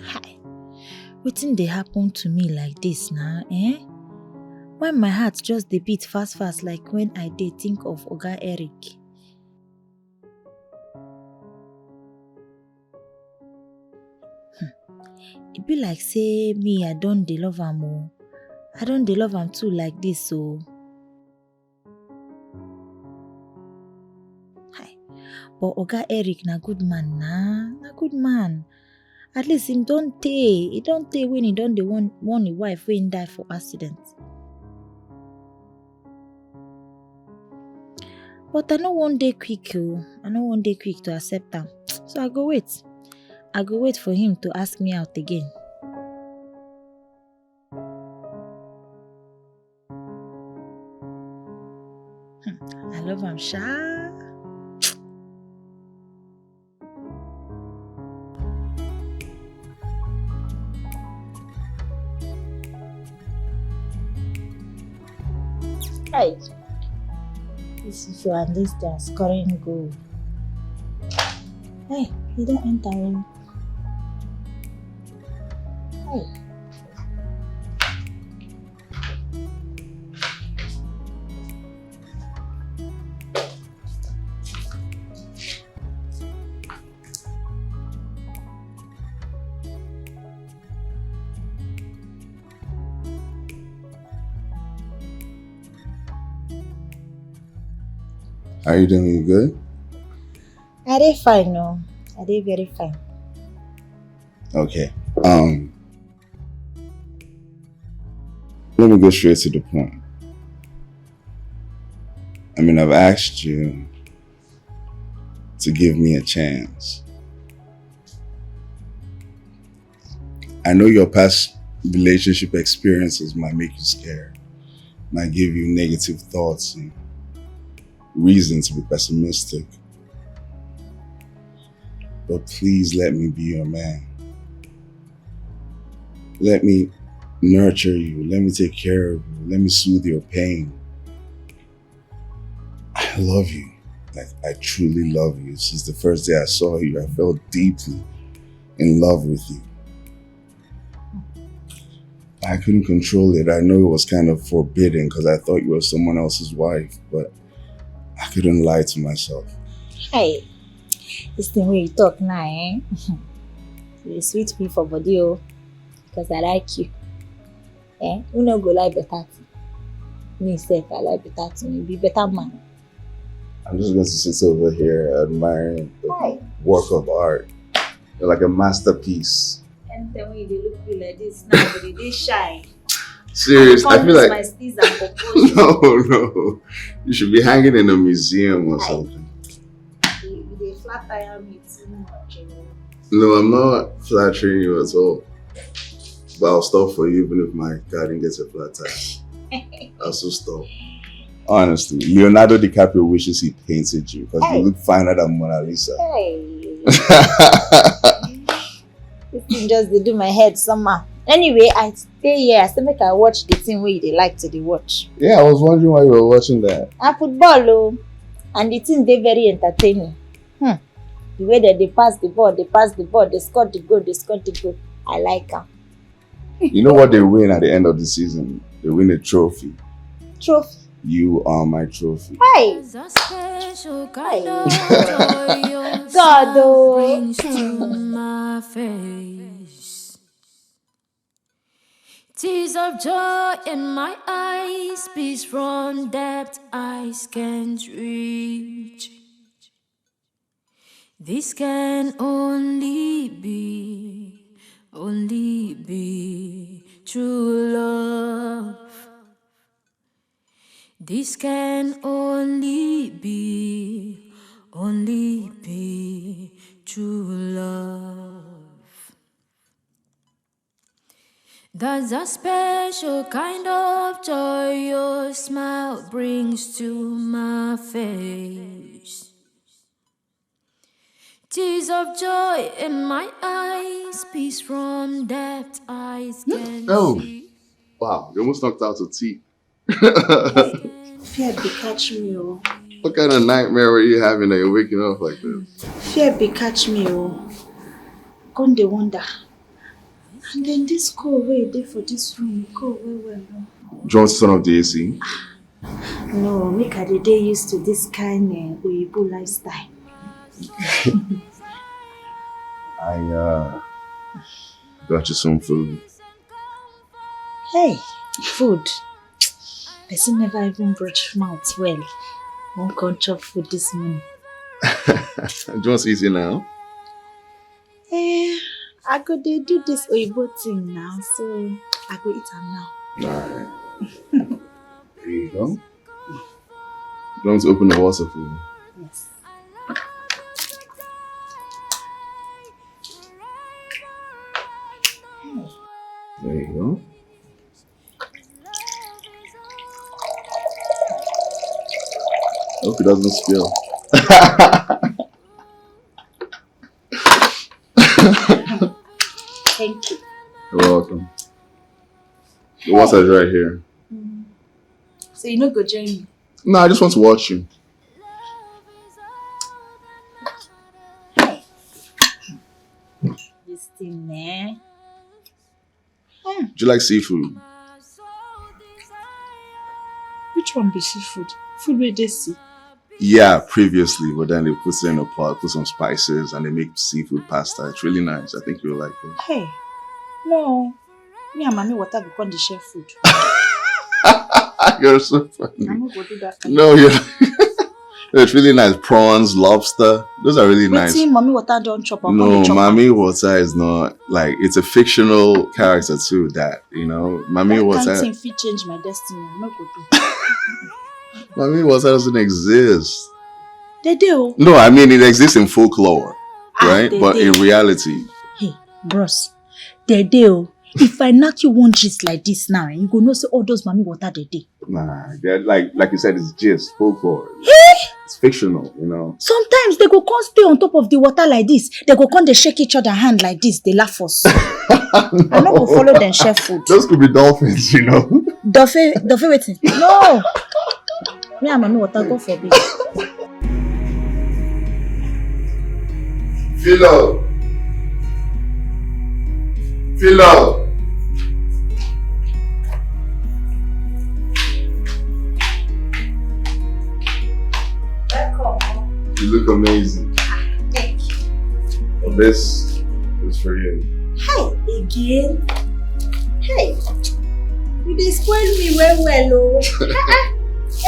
Hi. Wetin dey happen to me like this na, eh? Why my heart just dey beat fast fast like when I dey think of Oga Eric? Hmm. E be like say me I don dey love am o. I don dey love am too like this o. Hi. But Oga Eric na good man na, na good man. At least him don tey, e don tey when he don dey warn warn him wife wey him die for accident. But I no wan dey quick o, I no wan dey quick to accept am. So I go wait. I go wait for him to ask me out again. Hmm, I love am sha. Hey. This is your, at least they are scoring goal. Hey, you don't enter. Oh. Hey. How you doing? You good? I dey fine, no. I dey very fine. Okay. Um, let me go straight to the point. I mean, I've asked you to give me a chance. I know your past relationship experiences might make you scared, might give you negative thoughts and reason to be pessimistic. But please let me be your man. Let me nurture you. Let me take care of you. Let me soothe your pain. I love you. Like, I truly love you. Since the first day I saw you, I felt deeply in love with you. I couldn't control it. I know it was kind of forbidden because I thought you were someone else's wife, but I couldn't lie to myself. Hey, this thing wey you talk now, eh? You dey sweet me for body, oh, because I like you. Eh? Who no go like better thing? Me sef, I like better thing. You be better man. I'm just going to sit over here admiring the Hi. Work of art. You're like a masterpiece. Anytime when you dey look me like this, now you dey shy. Serious, I feel like my steez and composure. No, no. You should be hanging in a museum or something. You, you dey flatter me too much. Oh. No, I'm not flattering you at all. But I'll stop for you even if my garden gets a flat tire. I'll still stop. Honestly, Leonardo DiCaprio wishes he painted you because you look finer than Mona Lisa. Hey. This thing just dey do my head somehow. Anyway, I stay here. I still make I watch the thing wey you dey like to dey watch. Yeah, I was wondering why you were watching that. Na football, oh, and the thing dey very entertaining. Hmm. The way that they pass the ball, they pass the ball, they score the goal, they score the goal. I like am. You know what they win at the end of the season? They win a trophy. Trophy. You are my trophy. Hey. There's a special kind Hey. of joy your God, smile oh. Brings to my face. Tears of joy in my eyes, peace from depth eyes can't reach. This can only be, only be true love. This can only be, only be true love. There's a special kind of joy your smile brings to my face. Tears of joy in my eyes, peace from depth eyes can Oh. See. Wow, you almost knocked out a teeth. Fear be catch me, oh. What kind of nightmare were you having that you're waking up like this? Fear be catch me, oh. Come dey wonder. And then this cold wey dey for this room, e cold well well, no? Do you want to turn off the A C? No, make I dey dey used to this kind uh, oyibo lifestyle. I uh, brought you some food. Hey, food. Person never even brush mouth well. Wan come chop food this morning. Do you want to eat it now? Eh, I go dey do this oyibo thing now, so I go eat am now. All right. There you go. Do you want to open the water for me? Yes. There you go. Hope it doesn't spill. Thank you. You're welcome. The water is right here. So you no go join me? No, I just want to watch you. thing, eh? Do you like seafood? Which one be seafood? Food wey dey sea. Yeah, previously, but then they put it in a pot, put some spices, and they make seafood pasta. It's really nice. I think you'll like it. Hey, no. Me and mommy water go come dey share food. You're so funny. I no go do that. Kind. No, you're. It's really nice. Prawns, lobster. Those are really nice. Wetin mommy water don chop? I come No, dey chop am. mommy water is not like it's a fictional character too. That you know, mommy That water. Kind thing fit change my destiny. I no go do. Mommy water doesn't exist. They do. No, I mean it exists in folklore, Ah, right? they But dey. In reality, Hey, bros. They do. If I knock you one gist like this now, eh, you go know say all those mommy water they dey. nah, they're like like you said, it's just folklore. Hey, It's fictional, you know. Sometimes they go come stay on top of the water like this. They go come they shake each other hand like this. They laugh us. I no go follow them share food. Those could be dolphins, you know. Duffy, Duffy waiting. No. Me and mommy water go for big. Philo. Philo. Welcome. You look amazing. Thank you. Well, this is for you. Hi again. Hey, you dey spoil me well well oh.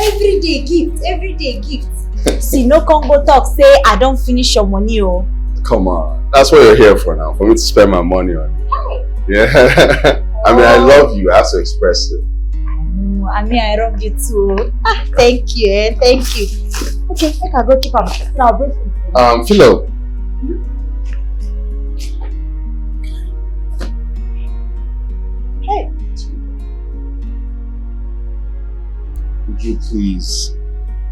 Every day gift, every day gift. See, no come go talk say I don't finish your money oh. Come on. That's what you're here for now, for me to spend my money on you. Yeah. I mean, I love you. I have to express it. No, I mean I love you too. Ah, thank you, eh? Thank you. Okay, make I go keep am. Now bring food. Um, Philo. Hey. Would you please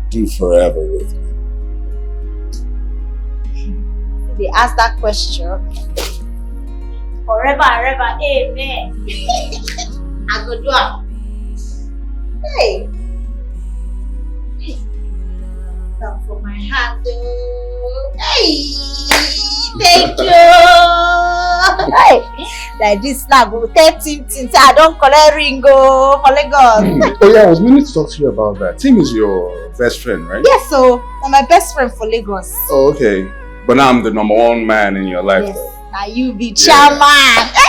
do forever with me? They ask that question. Forever and ever, amen. I go do am. Hey. Hey. Now for my hand, oh. Hey. Thank you. Hey. Like this now go thirteen things. I don't collect ring oh, for Lagos. Oh yeah, I was meaning to talk to you about that. Tim is your best friend, right? Yes, so na my best friend for Lagos. Oh, okay. But now I'm the number one man in your life. Yes. Though. Now you be chairman.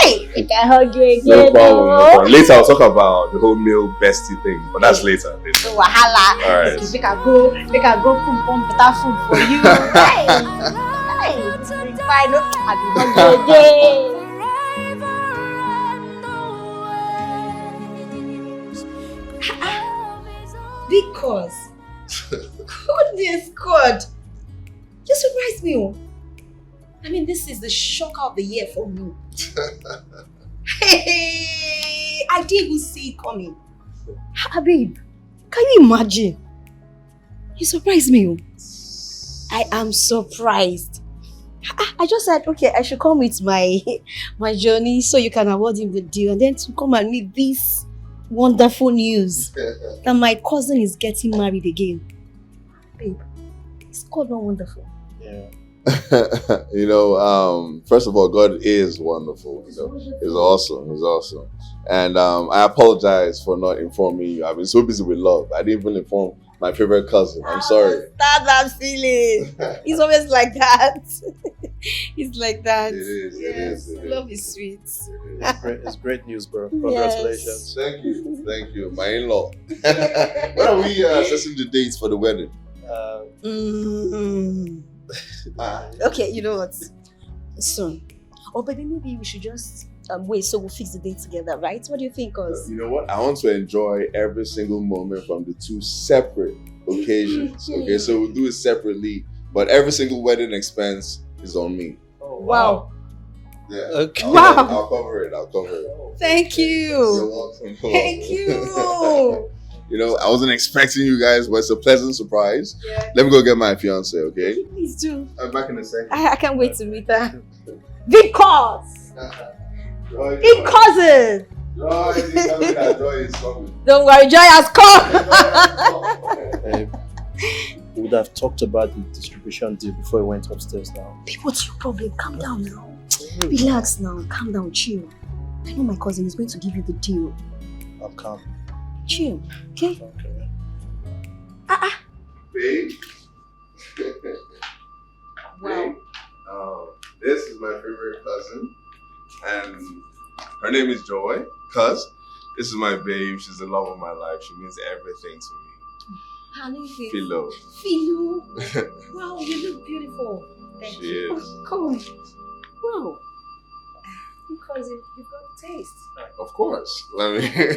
Hey, make I hug you again. No problem, no Oh. problem. Later, I'll talk about the whole male bestie thing, but that's later. Later. No wahala. All right. Okay, make I go, make I go cook one better food for you. Hey, hey, fine. No, I be hug you again. Because goodness, God, you surprised me. Oh. I mean, this is the shocker of the year for me. Hey, I didn't even see it coming. Ah, babe, can you imagine? You surprised me. Oh. I am surprised. Ah, I just said, okay, I should come with my my journey so you can award him the deal, and then to come and meet this wonderful news that my cousin is getting married again. Babe, is God not wonderful? Yeah. You know, um, first of all, God is wonderful. You know, He's awesome. He's awesome. And um, I apologize for not informing you. I've been so busy with love. I didn't even inform my favorite cousin. I'm sorry. Start that feeling. It's always like that. It's like that. It is. It is. It is. Love is sweet. It's great, it's great news, bro. Yes. Congratulations. Thank you. Thank you. My in-law. When are we uh, assessing the dates for the wedding? Uh, Mm. Ah. Okay, you know what? Soon. Or maybe maybe we should just um, wait so we'll fix the date together, right? What do you think, cuz? You know what? I want to enjoy every single moment from the two separate occasions. Okay, so we'll do it separately, but every single wedding expense is on me. oh, Wow. Yeah. Okay. Wow. I'll cover it. I'll cover it. Thank You're you. Welcome. Thank you. You know, I wasn't expecting you guys, but it's a pleasant surprise. Yeah. Let me go get my fiance, okay? Please do. I'm back in a second. I, I can't wait to meet her. Because Joy, in cousin. joy, joy is coming. Don't worry, joy has come. Uh, we would have talked about the distribution deal before we went upstairs now. What's your problem? Calm down now. Relax now, calm down, chill. I know my cousin is going to give you the deal. I'm calm. Chill, okay? Okay. Ah ah. Babe, Wow. um, this is my favorite cousin, and her name is Joy. Cause this is my babe. She's the love of my life. She means everything to me. Her name is Philo. Philo. Wow, you look beautiful. Thank She you. is. Come. Wow. Because you, you've got taste. Of course. Let me.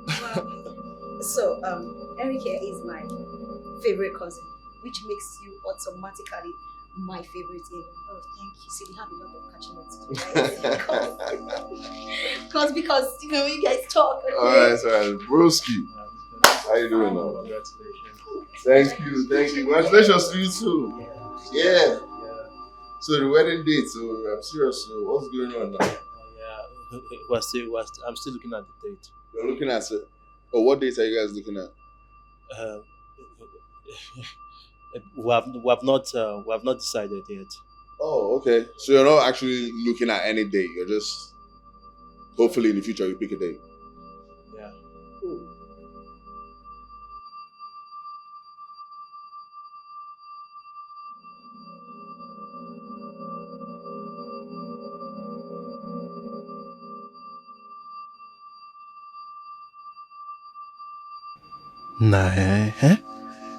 Wow. So, um, Eric here is my favorite cousin, which makes you automatically my favorite even. Oh, thank you. See, we have a lot of catching up to do, right? Because, because, you know, you guys talk, okay? All right, all right, broski. How you doing now? Congratulations. Thank you, thank you. Congratulations to you too. Yeah. Yeah. So the wedding date. So I'm serious. So what's going on now? Oh, yeah. We're still, we're st- I'm still looking at the date. You're looking at it. Oh, what dates are you guys looking at? Um, we have we have not uh, we have not decided yet. Oh, okay. So you're not actually looking at any date. You're just hopefully in the future you pick a date. Yeah. Nah, eh, eh?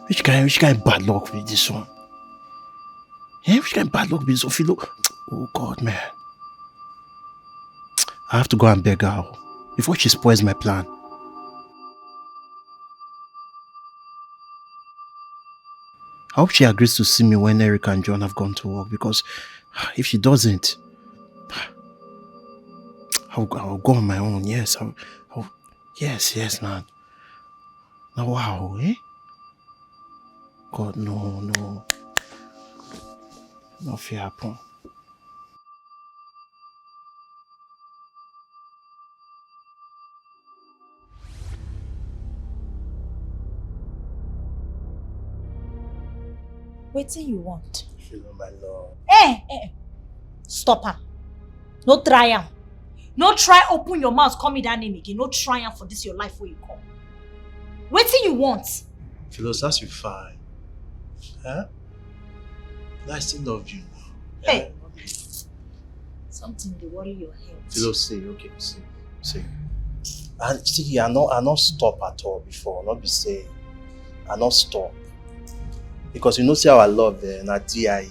Which kind, which kind bad luck be this one? Eh, which kind bad luck be this one? Philo? Oh God, man. I have to go and beg her oh, before she spoils my plan. I hope she agrees to see me when Eric and John have gone to work, because if she doesn't, I'll, I'll go on my own. Yes, I'll, I'll, yes, yes, man. Now, wow, eh? God, no, no. No fear happen. Wetin you want? Philo, my love. Eh, eh, eh. Stop am. No try am. No try open your mouth call me that name again. No try am for this your life wey you come. Wetin you want? Philo, as you fine. Huh? I still love you now. Hey. Something dey worry your head. Philo, say, okay, say, say. And see, I no, I no stop at all before. Not be say, I no stop. Because you know, see our love there, na D I E.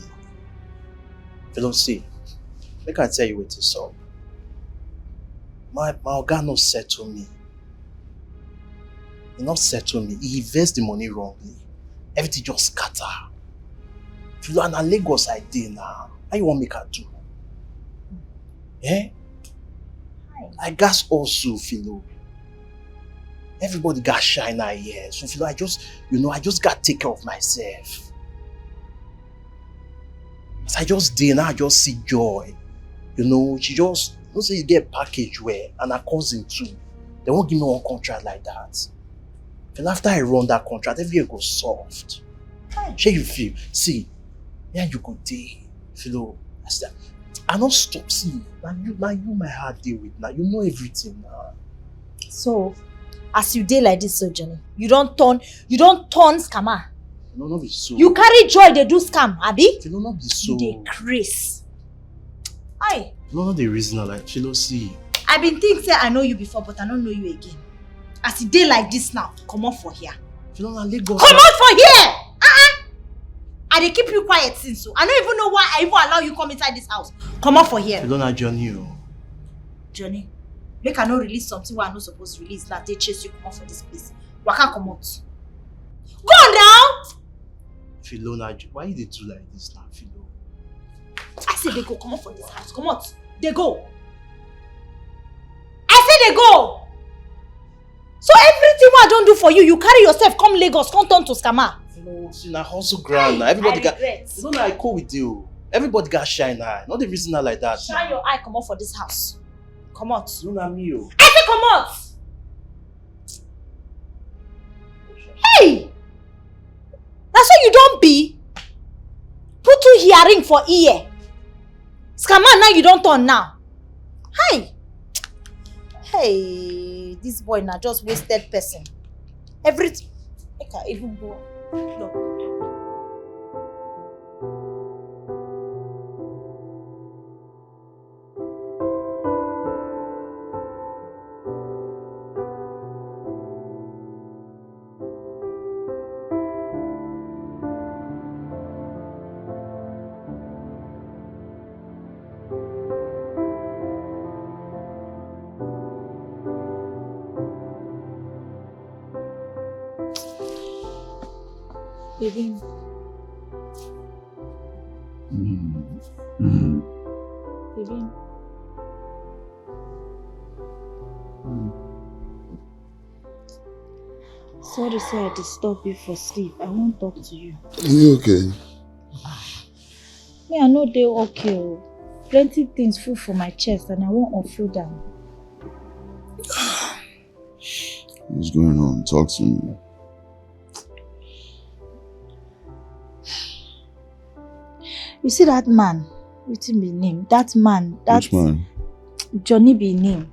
Philo, see, make I tell you wetin sup. My, my oga no settle me. He no settle me. He invest the money wrongly. Everything just scatter. Philo, na Lagos I dey now. How you wan make I do? Eh? I gas also, Philo. Everybody got shine eye here. So Philo, I just, you know, I just got take care of myself. As I just dey now, I just see Joy. You know, she just, you know say you get package well, and her cousin too. They won't give me one contract like that. Then after I run that contract, everywhere go soft. Shey you feel? See, yeah, you go dey. Philo, I said, I no stop. See, now you, now you, my heart dey with now. You know everything now. So, as you dey like this, so Johnny, you don turn, you don turn scammer. No, no be so. You carry Joy dey do scam, abi? Philo, no be so. You dey craze. Aye. No, no, the reason I like Philo, see. I been think say I know you before, but I don't know you again. As e dey like this now, comot for here. Philo, na Lagos. Comot for here! Uh-uh. I dey keep you quiet since, so I no even know why I even allow you come inside this house. Comot for here. Philo, na Johnny o. Johnny, make I no release something wey I no suppose release now, take chase you comot for this place. Waka comot. Go now! Philo, na Jo- why you dey do like this now, Philo? I say dey go comot for this house. Comot. Dey go. I say dey go. So everything wey I don do for you, you carry yourself come Lagos, come turn to scammer. Philo, see, na hustle ground now. Everybody I got. Regret. You know, na I call with you. Everybody got shine eye. Not the reason I like that. Shine your eye comot for this house. Comot. No, na me o. I say comot. Hey! Na so you don be? Put two earring for ear. Scammer now you don turn now. Hi. Hey, this boy na just wasted person. Everything. Make I even go. No. Baby. Mm. Mm. Baby. Mm. Sorry, say I disturb you for sleep. I won't talk to you. Are you okay? Me, I know they okay. Oh. Plenty things full for my chest, and I won't offload them. What's going on? Talk to me. You see that man? Wetin be name? That man. That Which man? Johnny be name.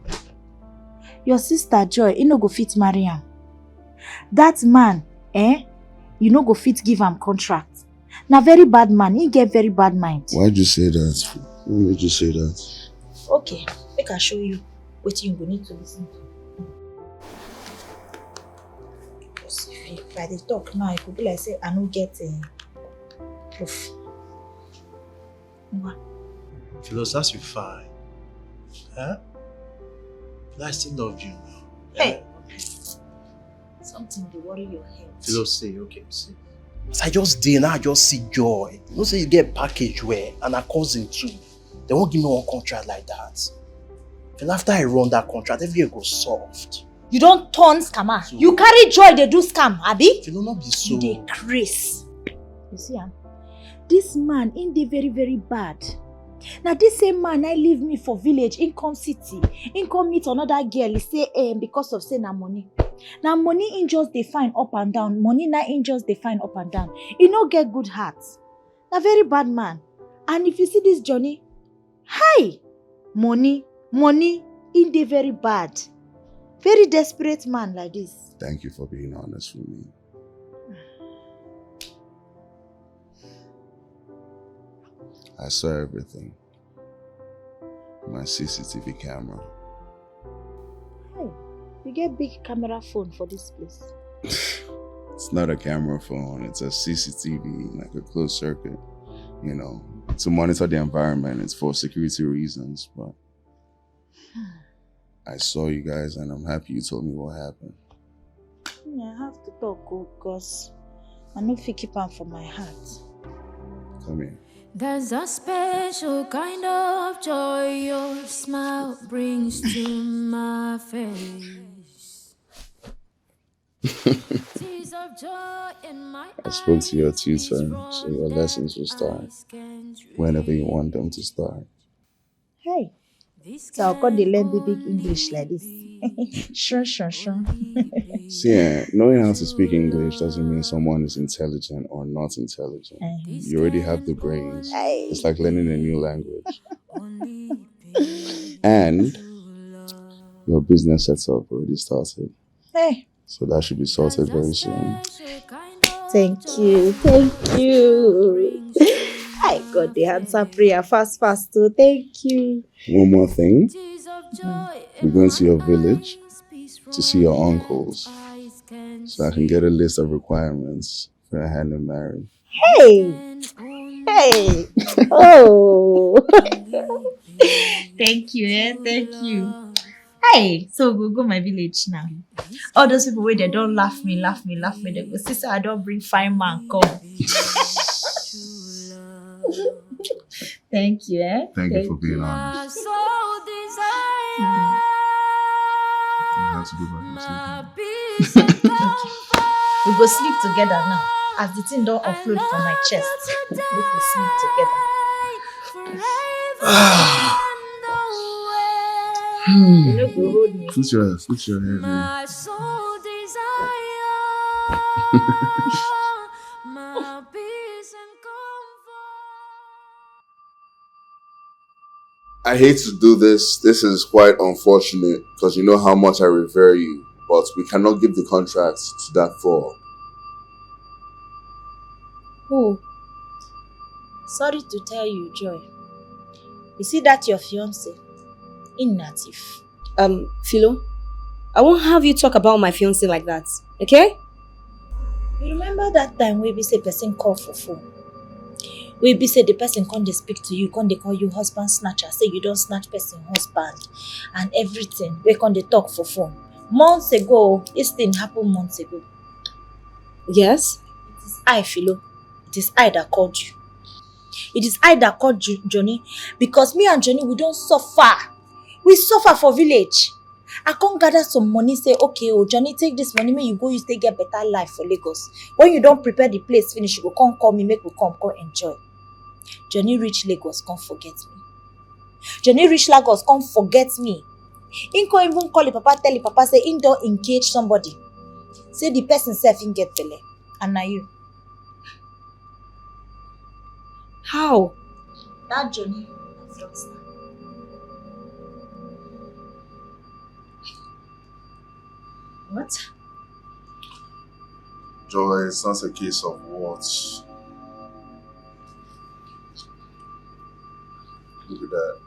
Your sister Joy, he no go fit marry am. That man, eh? You no go fit give am contract. Na very bad man. He get very bad mind. Why'd you say that? Why did you say that? Okay, make I show you wetin you go need to listen to. Because if I dey talk now, e go be like say I no get uh, proof. Ngwa. Philo, as you fine. Huh? Philo, I still love you now. Hey. Eh? Something dey worry your head. Philo, say, okay, see. As I just dey now, I just see Joy. You know say you get package where and her cousin too. They won't give me one contract like that. Philo, after I run that contract, everywhere go soft. You don turn scammer. So you carry Joy dey do scam, abi? Philo, no be so. You dey craze. You see am? This man, he dey very, very bad. Na this same man I leave me for village, he come city, he come meet another girl, he say eh, because of say na money. Na money he just dey find up and down, money na he just dey find up and down. He no get good heart. Na very bad man. And if you see this Johnny, hi! Money, money, he dey very bad. Very desperate man like this. Thank you for being honest with me. I saw everything. My C C T V camera. Hey, you get big camera phone for this place. It's not a camera phone, it's a C C T V, like a closed circuit, you know, to monitor the environment. It's for security reasons, but I saw you guys and I'm happy you told me what happened. Yeah, I have to talk, because I no fit keep am for my heart. Come here. There's a special kind of joy your smile brings to my face. Tears of joy in my I spoke to your eyes, tutor, so your lessons will start whenever you want them to start. Hey, so I come dey learn big big English like this. Sure, sure, sure. See, eh, knowing how to speak English doesn't mean someone is intelligent or not intelligent. Eh. You already have the brains. Hey. It's like learning a new language. And your business setup already started. Hey. So that should be sorted very soon. Thank you, thank you. I got the answer prayer fast, fast too. Thank you. One more thing. We're going to your village to see your uncles, so I can get a list of requirements for your hand in marriage. Hey, hey, oh. Thank you, eh? Thank you. Hey, so we go go my village now. All those people where they don't laugh me, laugh me, laugh me, they go see say I don't bring fine man come. Thank you, eh? Thank you for being honest. Mm. I have to go back and sleep. We go sleep together now. As the thing don't offload from my chest, we go sleep together. Hmm. You no go hold me. Put your, put your head in. My soul desire, my peace and comfort. I hate to do this. This is quite unfortunate because you know how much I revere you, but we cannot give the contract to that fraud. Oh, sorry to tell you, Joy. You see that your fiance? Inactive. Um, Philo, I won't have you talk about my fiance like that, okay? You remember that time we be say person call for phone? We be say the person come dey speak to you, come dey call you husband snatcher, say you don't snatch person husband and everything. We come dey talk for phone. Months ago, this thing happened months ago. Yes? It is I, Philo. It is I that called you. It is I that called you, Johnny, because me and Johnny, we don't suffer. We suffer for village. I can't gather some money, say, okay, oh, Johnny, take this money, may you go use take get better life for Lagos. When you don't prepare the place, finish, you go come call me, make we come, come enjoy. Johnny reach Lagos, come forget me. Johnny reach Lagos, come forget me. He come even call the papa, tell the papa, say he don't engage somebody. Say the person self he get belle. And now you. How? That Johnny na fraudster. What? Joy, it's not a case of what. Look at that.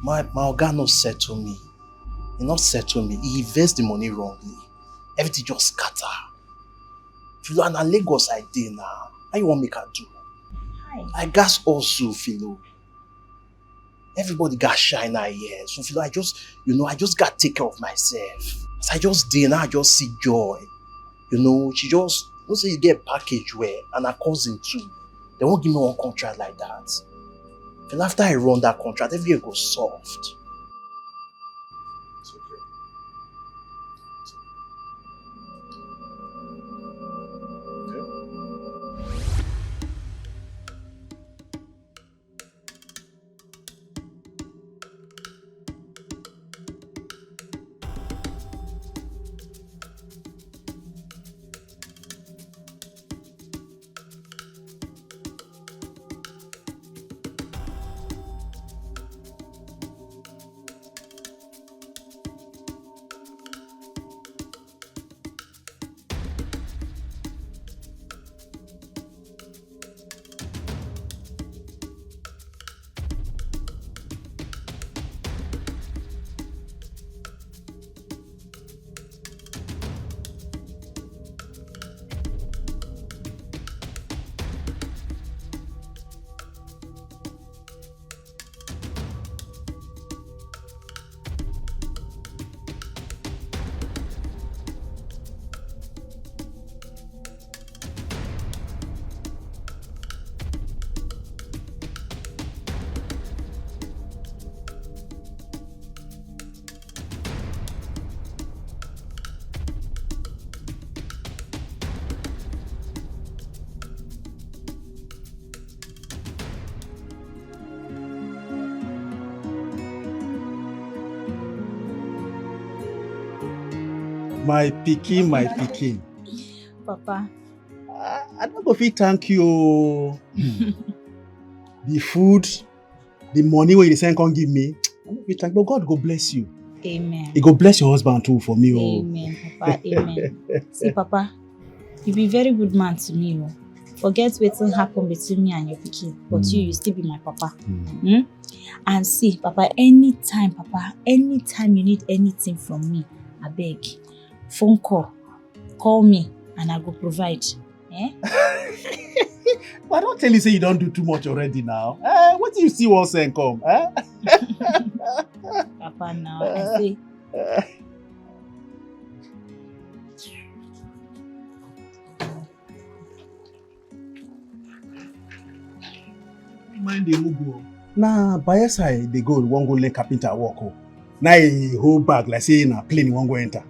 My my oga no settle me. He not settle me. He invest the money wrongly. Everything just scatter. Philo, and na Lagos I dey now. How you want make I do? Hi. I gas also, Philo. Everybody got shine eye here. So Philo, I just, you know, I just got take care of myself. As I just dey now, I just see Joy. You know, she just, you know say you get package where and her cousin too. They won't give me one contract like that. Philo, after I run that contract, everywhere go soft. It's okay. My pikin, my pikin. Papa. I, I no go fit thank you. Oh. The food, the money wey you dey send come give me, I no fit thank, but God go bless you. Amen. He go bless your husband too for me. Oh. Amen, Papa. Amen. See, Papa, you be very good man to me. Oh. Forget wetin happen between me and your pikin, but you, you still be my papa. Mm. Hmm? And see, Papa, anytime, Papa, anytime you need anything from me, I beg, phone call, call me, and I go provide. Eh? But I don tell you say you don do too much already now. Eh, wetin you still wan send come? Eh? Papa, now I say, Mind the mugu. Na Bayelsa I dey go, wan go learn carpenter work o. Na he hold bag like say na plane he wan go enter.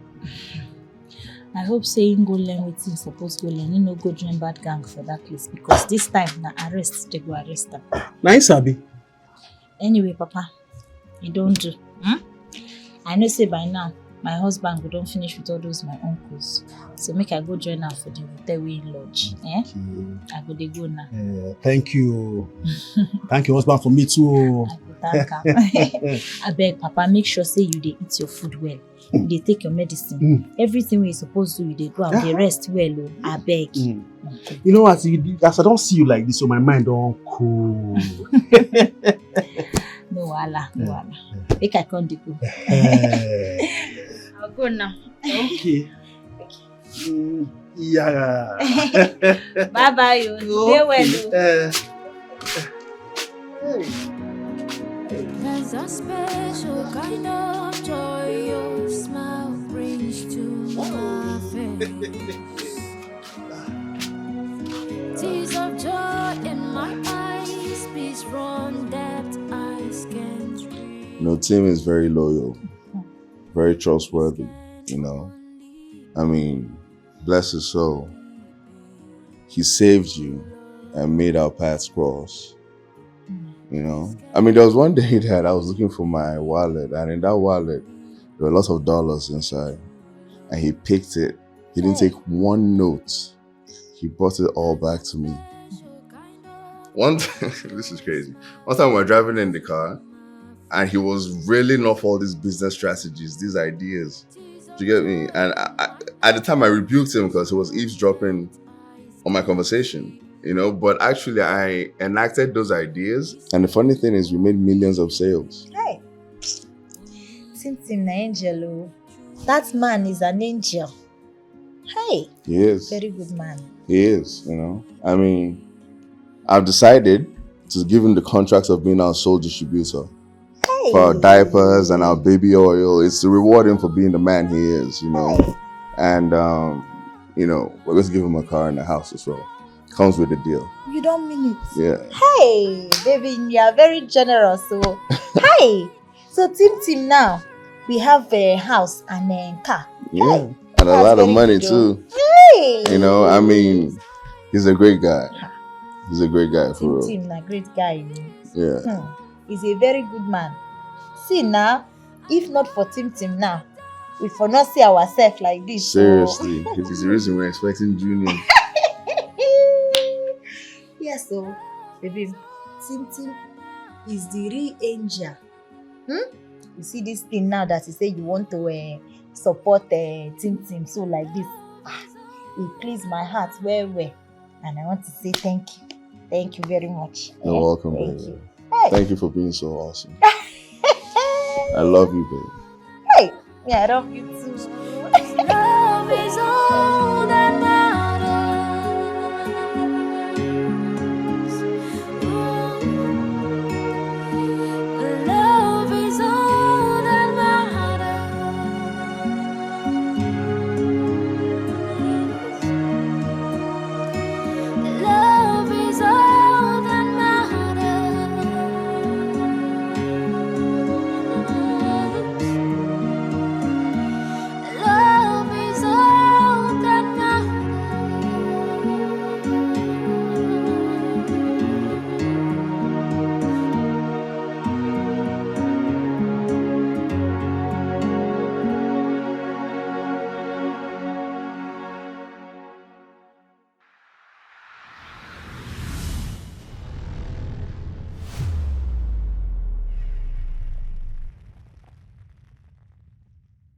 I hope say him go learn wetin he suppose go learn. He no go join bad gang for that place, because this time na arrest they go arrest am. Na him sabi. Anyway, Papa, you don't do. Hmm? I know say by now my husband go don finish with all those my uncles, so make I go join am for the hotel wey he lodge. Eh? I go dey go now. Eh, thank you. Thank you, husband, for me too. Oh. I go Tanka. Abeg, Papa, make sure say you dey eat your food well. You dey take your medicine. Mm. Everything wey you suppose do, you dey do am. Dey rest well o. Abeg. Mm. You know what? You, as I don't see you like this, so my mind don't cool. No wahala, no wahala. Make I come dey go. Eh. I'll go now. Okay. Mm, yeah. Bye bye, you. Dey well o. Eh. Hey. There's a special kind of joy your smile brings to my face. Tears of joy in my eyes, peace from that eyes can't read. You know, Tim is very loyal, very trustworthy, you know. I mean, bless his soul. He saved you and made our paths cross. You know, I mean, there was one day that I was looking for my wallet, and in that wallet, there were lots of dollars inside. And he picked it. He didn't take one note. He brought it all back to me. One time, this is crazy. One time we were driving in the car, and he was railing off all these business strategies, these ideas. Do you get me? And I, I, at the time, I rebuked him because he was eavesdropping on my conversation, you know. But actually, I enacted those ideas. And the funny thing is, we made millions of sales. Hey, Tim Tim na angel o. That man is an angel. Hey, he is. Very good man. He is, you know. I mean, I've decided to give him the contracts of being our sole distributor for our diapers and our baby oil. It's to reward him for being the man he is, you know. And, um, you know, we're going to give him a car and a house as well. Comes with the deal. You don't mean it. Yeah. Hey, baby, you are very generous. So, hey, so Tim Tim now, we have a house and a car. Yeah. Hey, and a lot of money too. Hey. You know, I mean, he's a great guy. He's a great guy for real. Tim Tim, a great guy. Yeah. Hmm. He's a very good man. See now, if not for Tim Tim now, we for not see ourselves like this. So. Seriously, it is the reason we're expecting Junior. Yes, so, baby, Tim Tim is the real angel. Hmm? You see this thing now that you say you want to uh, support uh, Tim Tim, so like this, ah, it pleased my heart well well, and I want to say thank you, thank you very much. You're welcome, baby. Thank you for being so awesome. I love you, baby. Hey, me, I love you too. Love is all that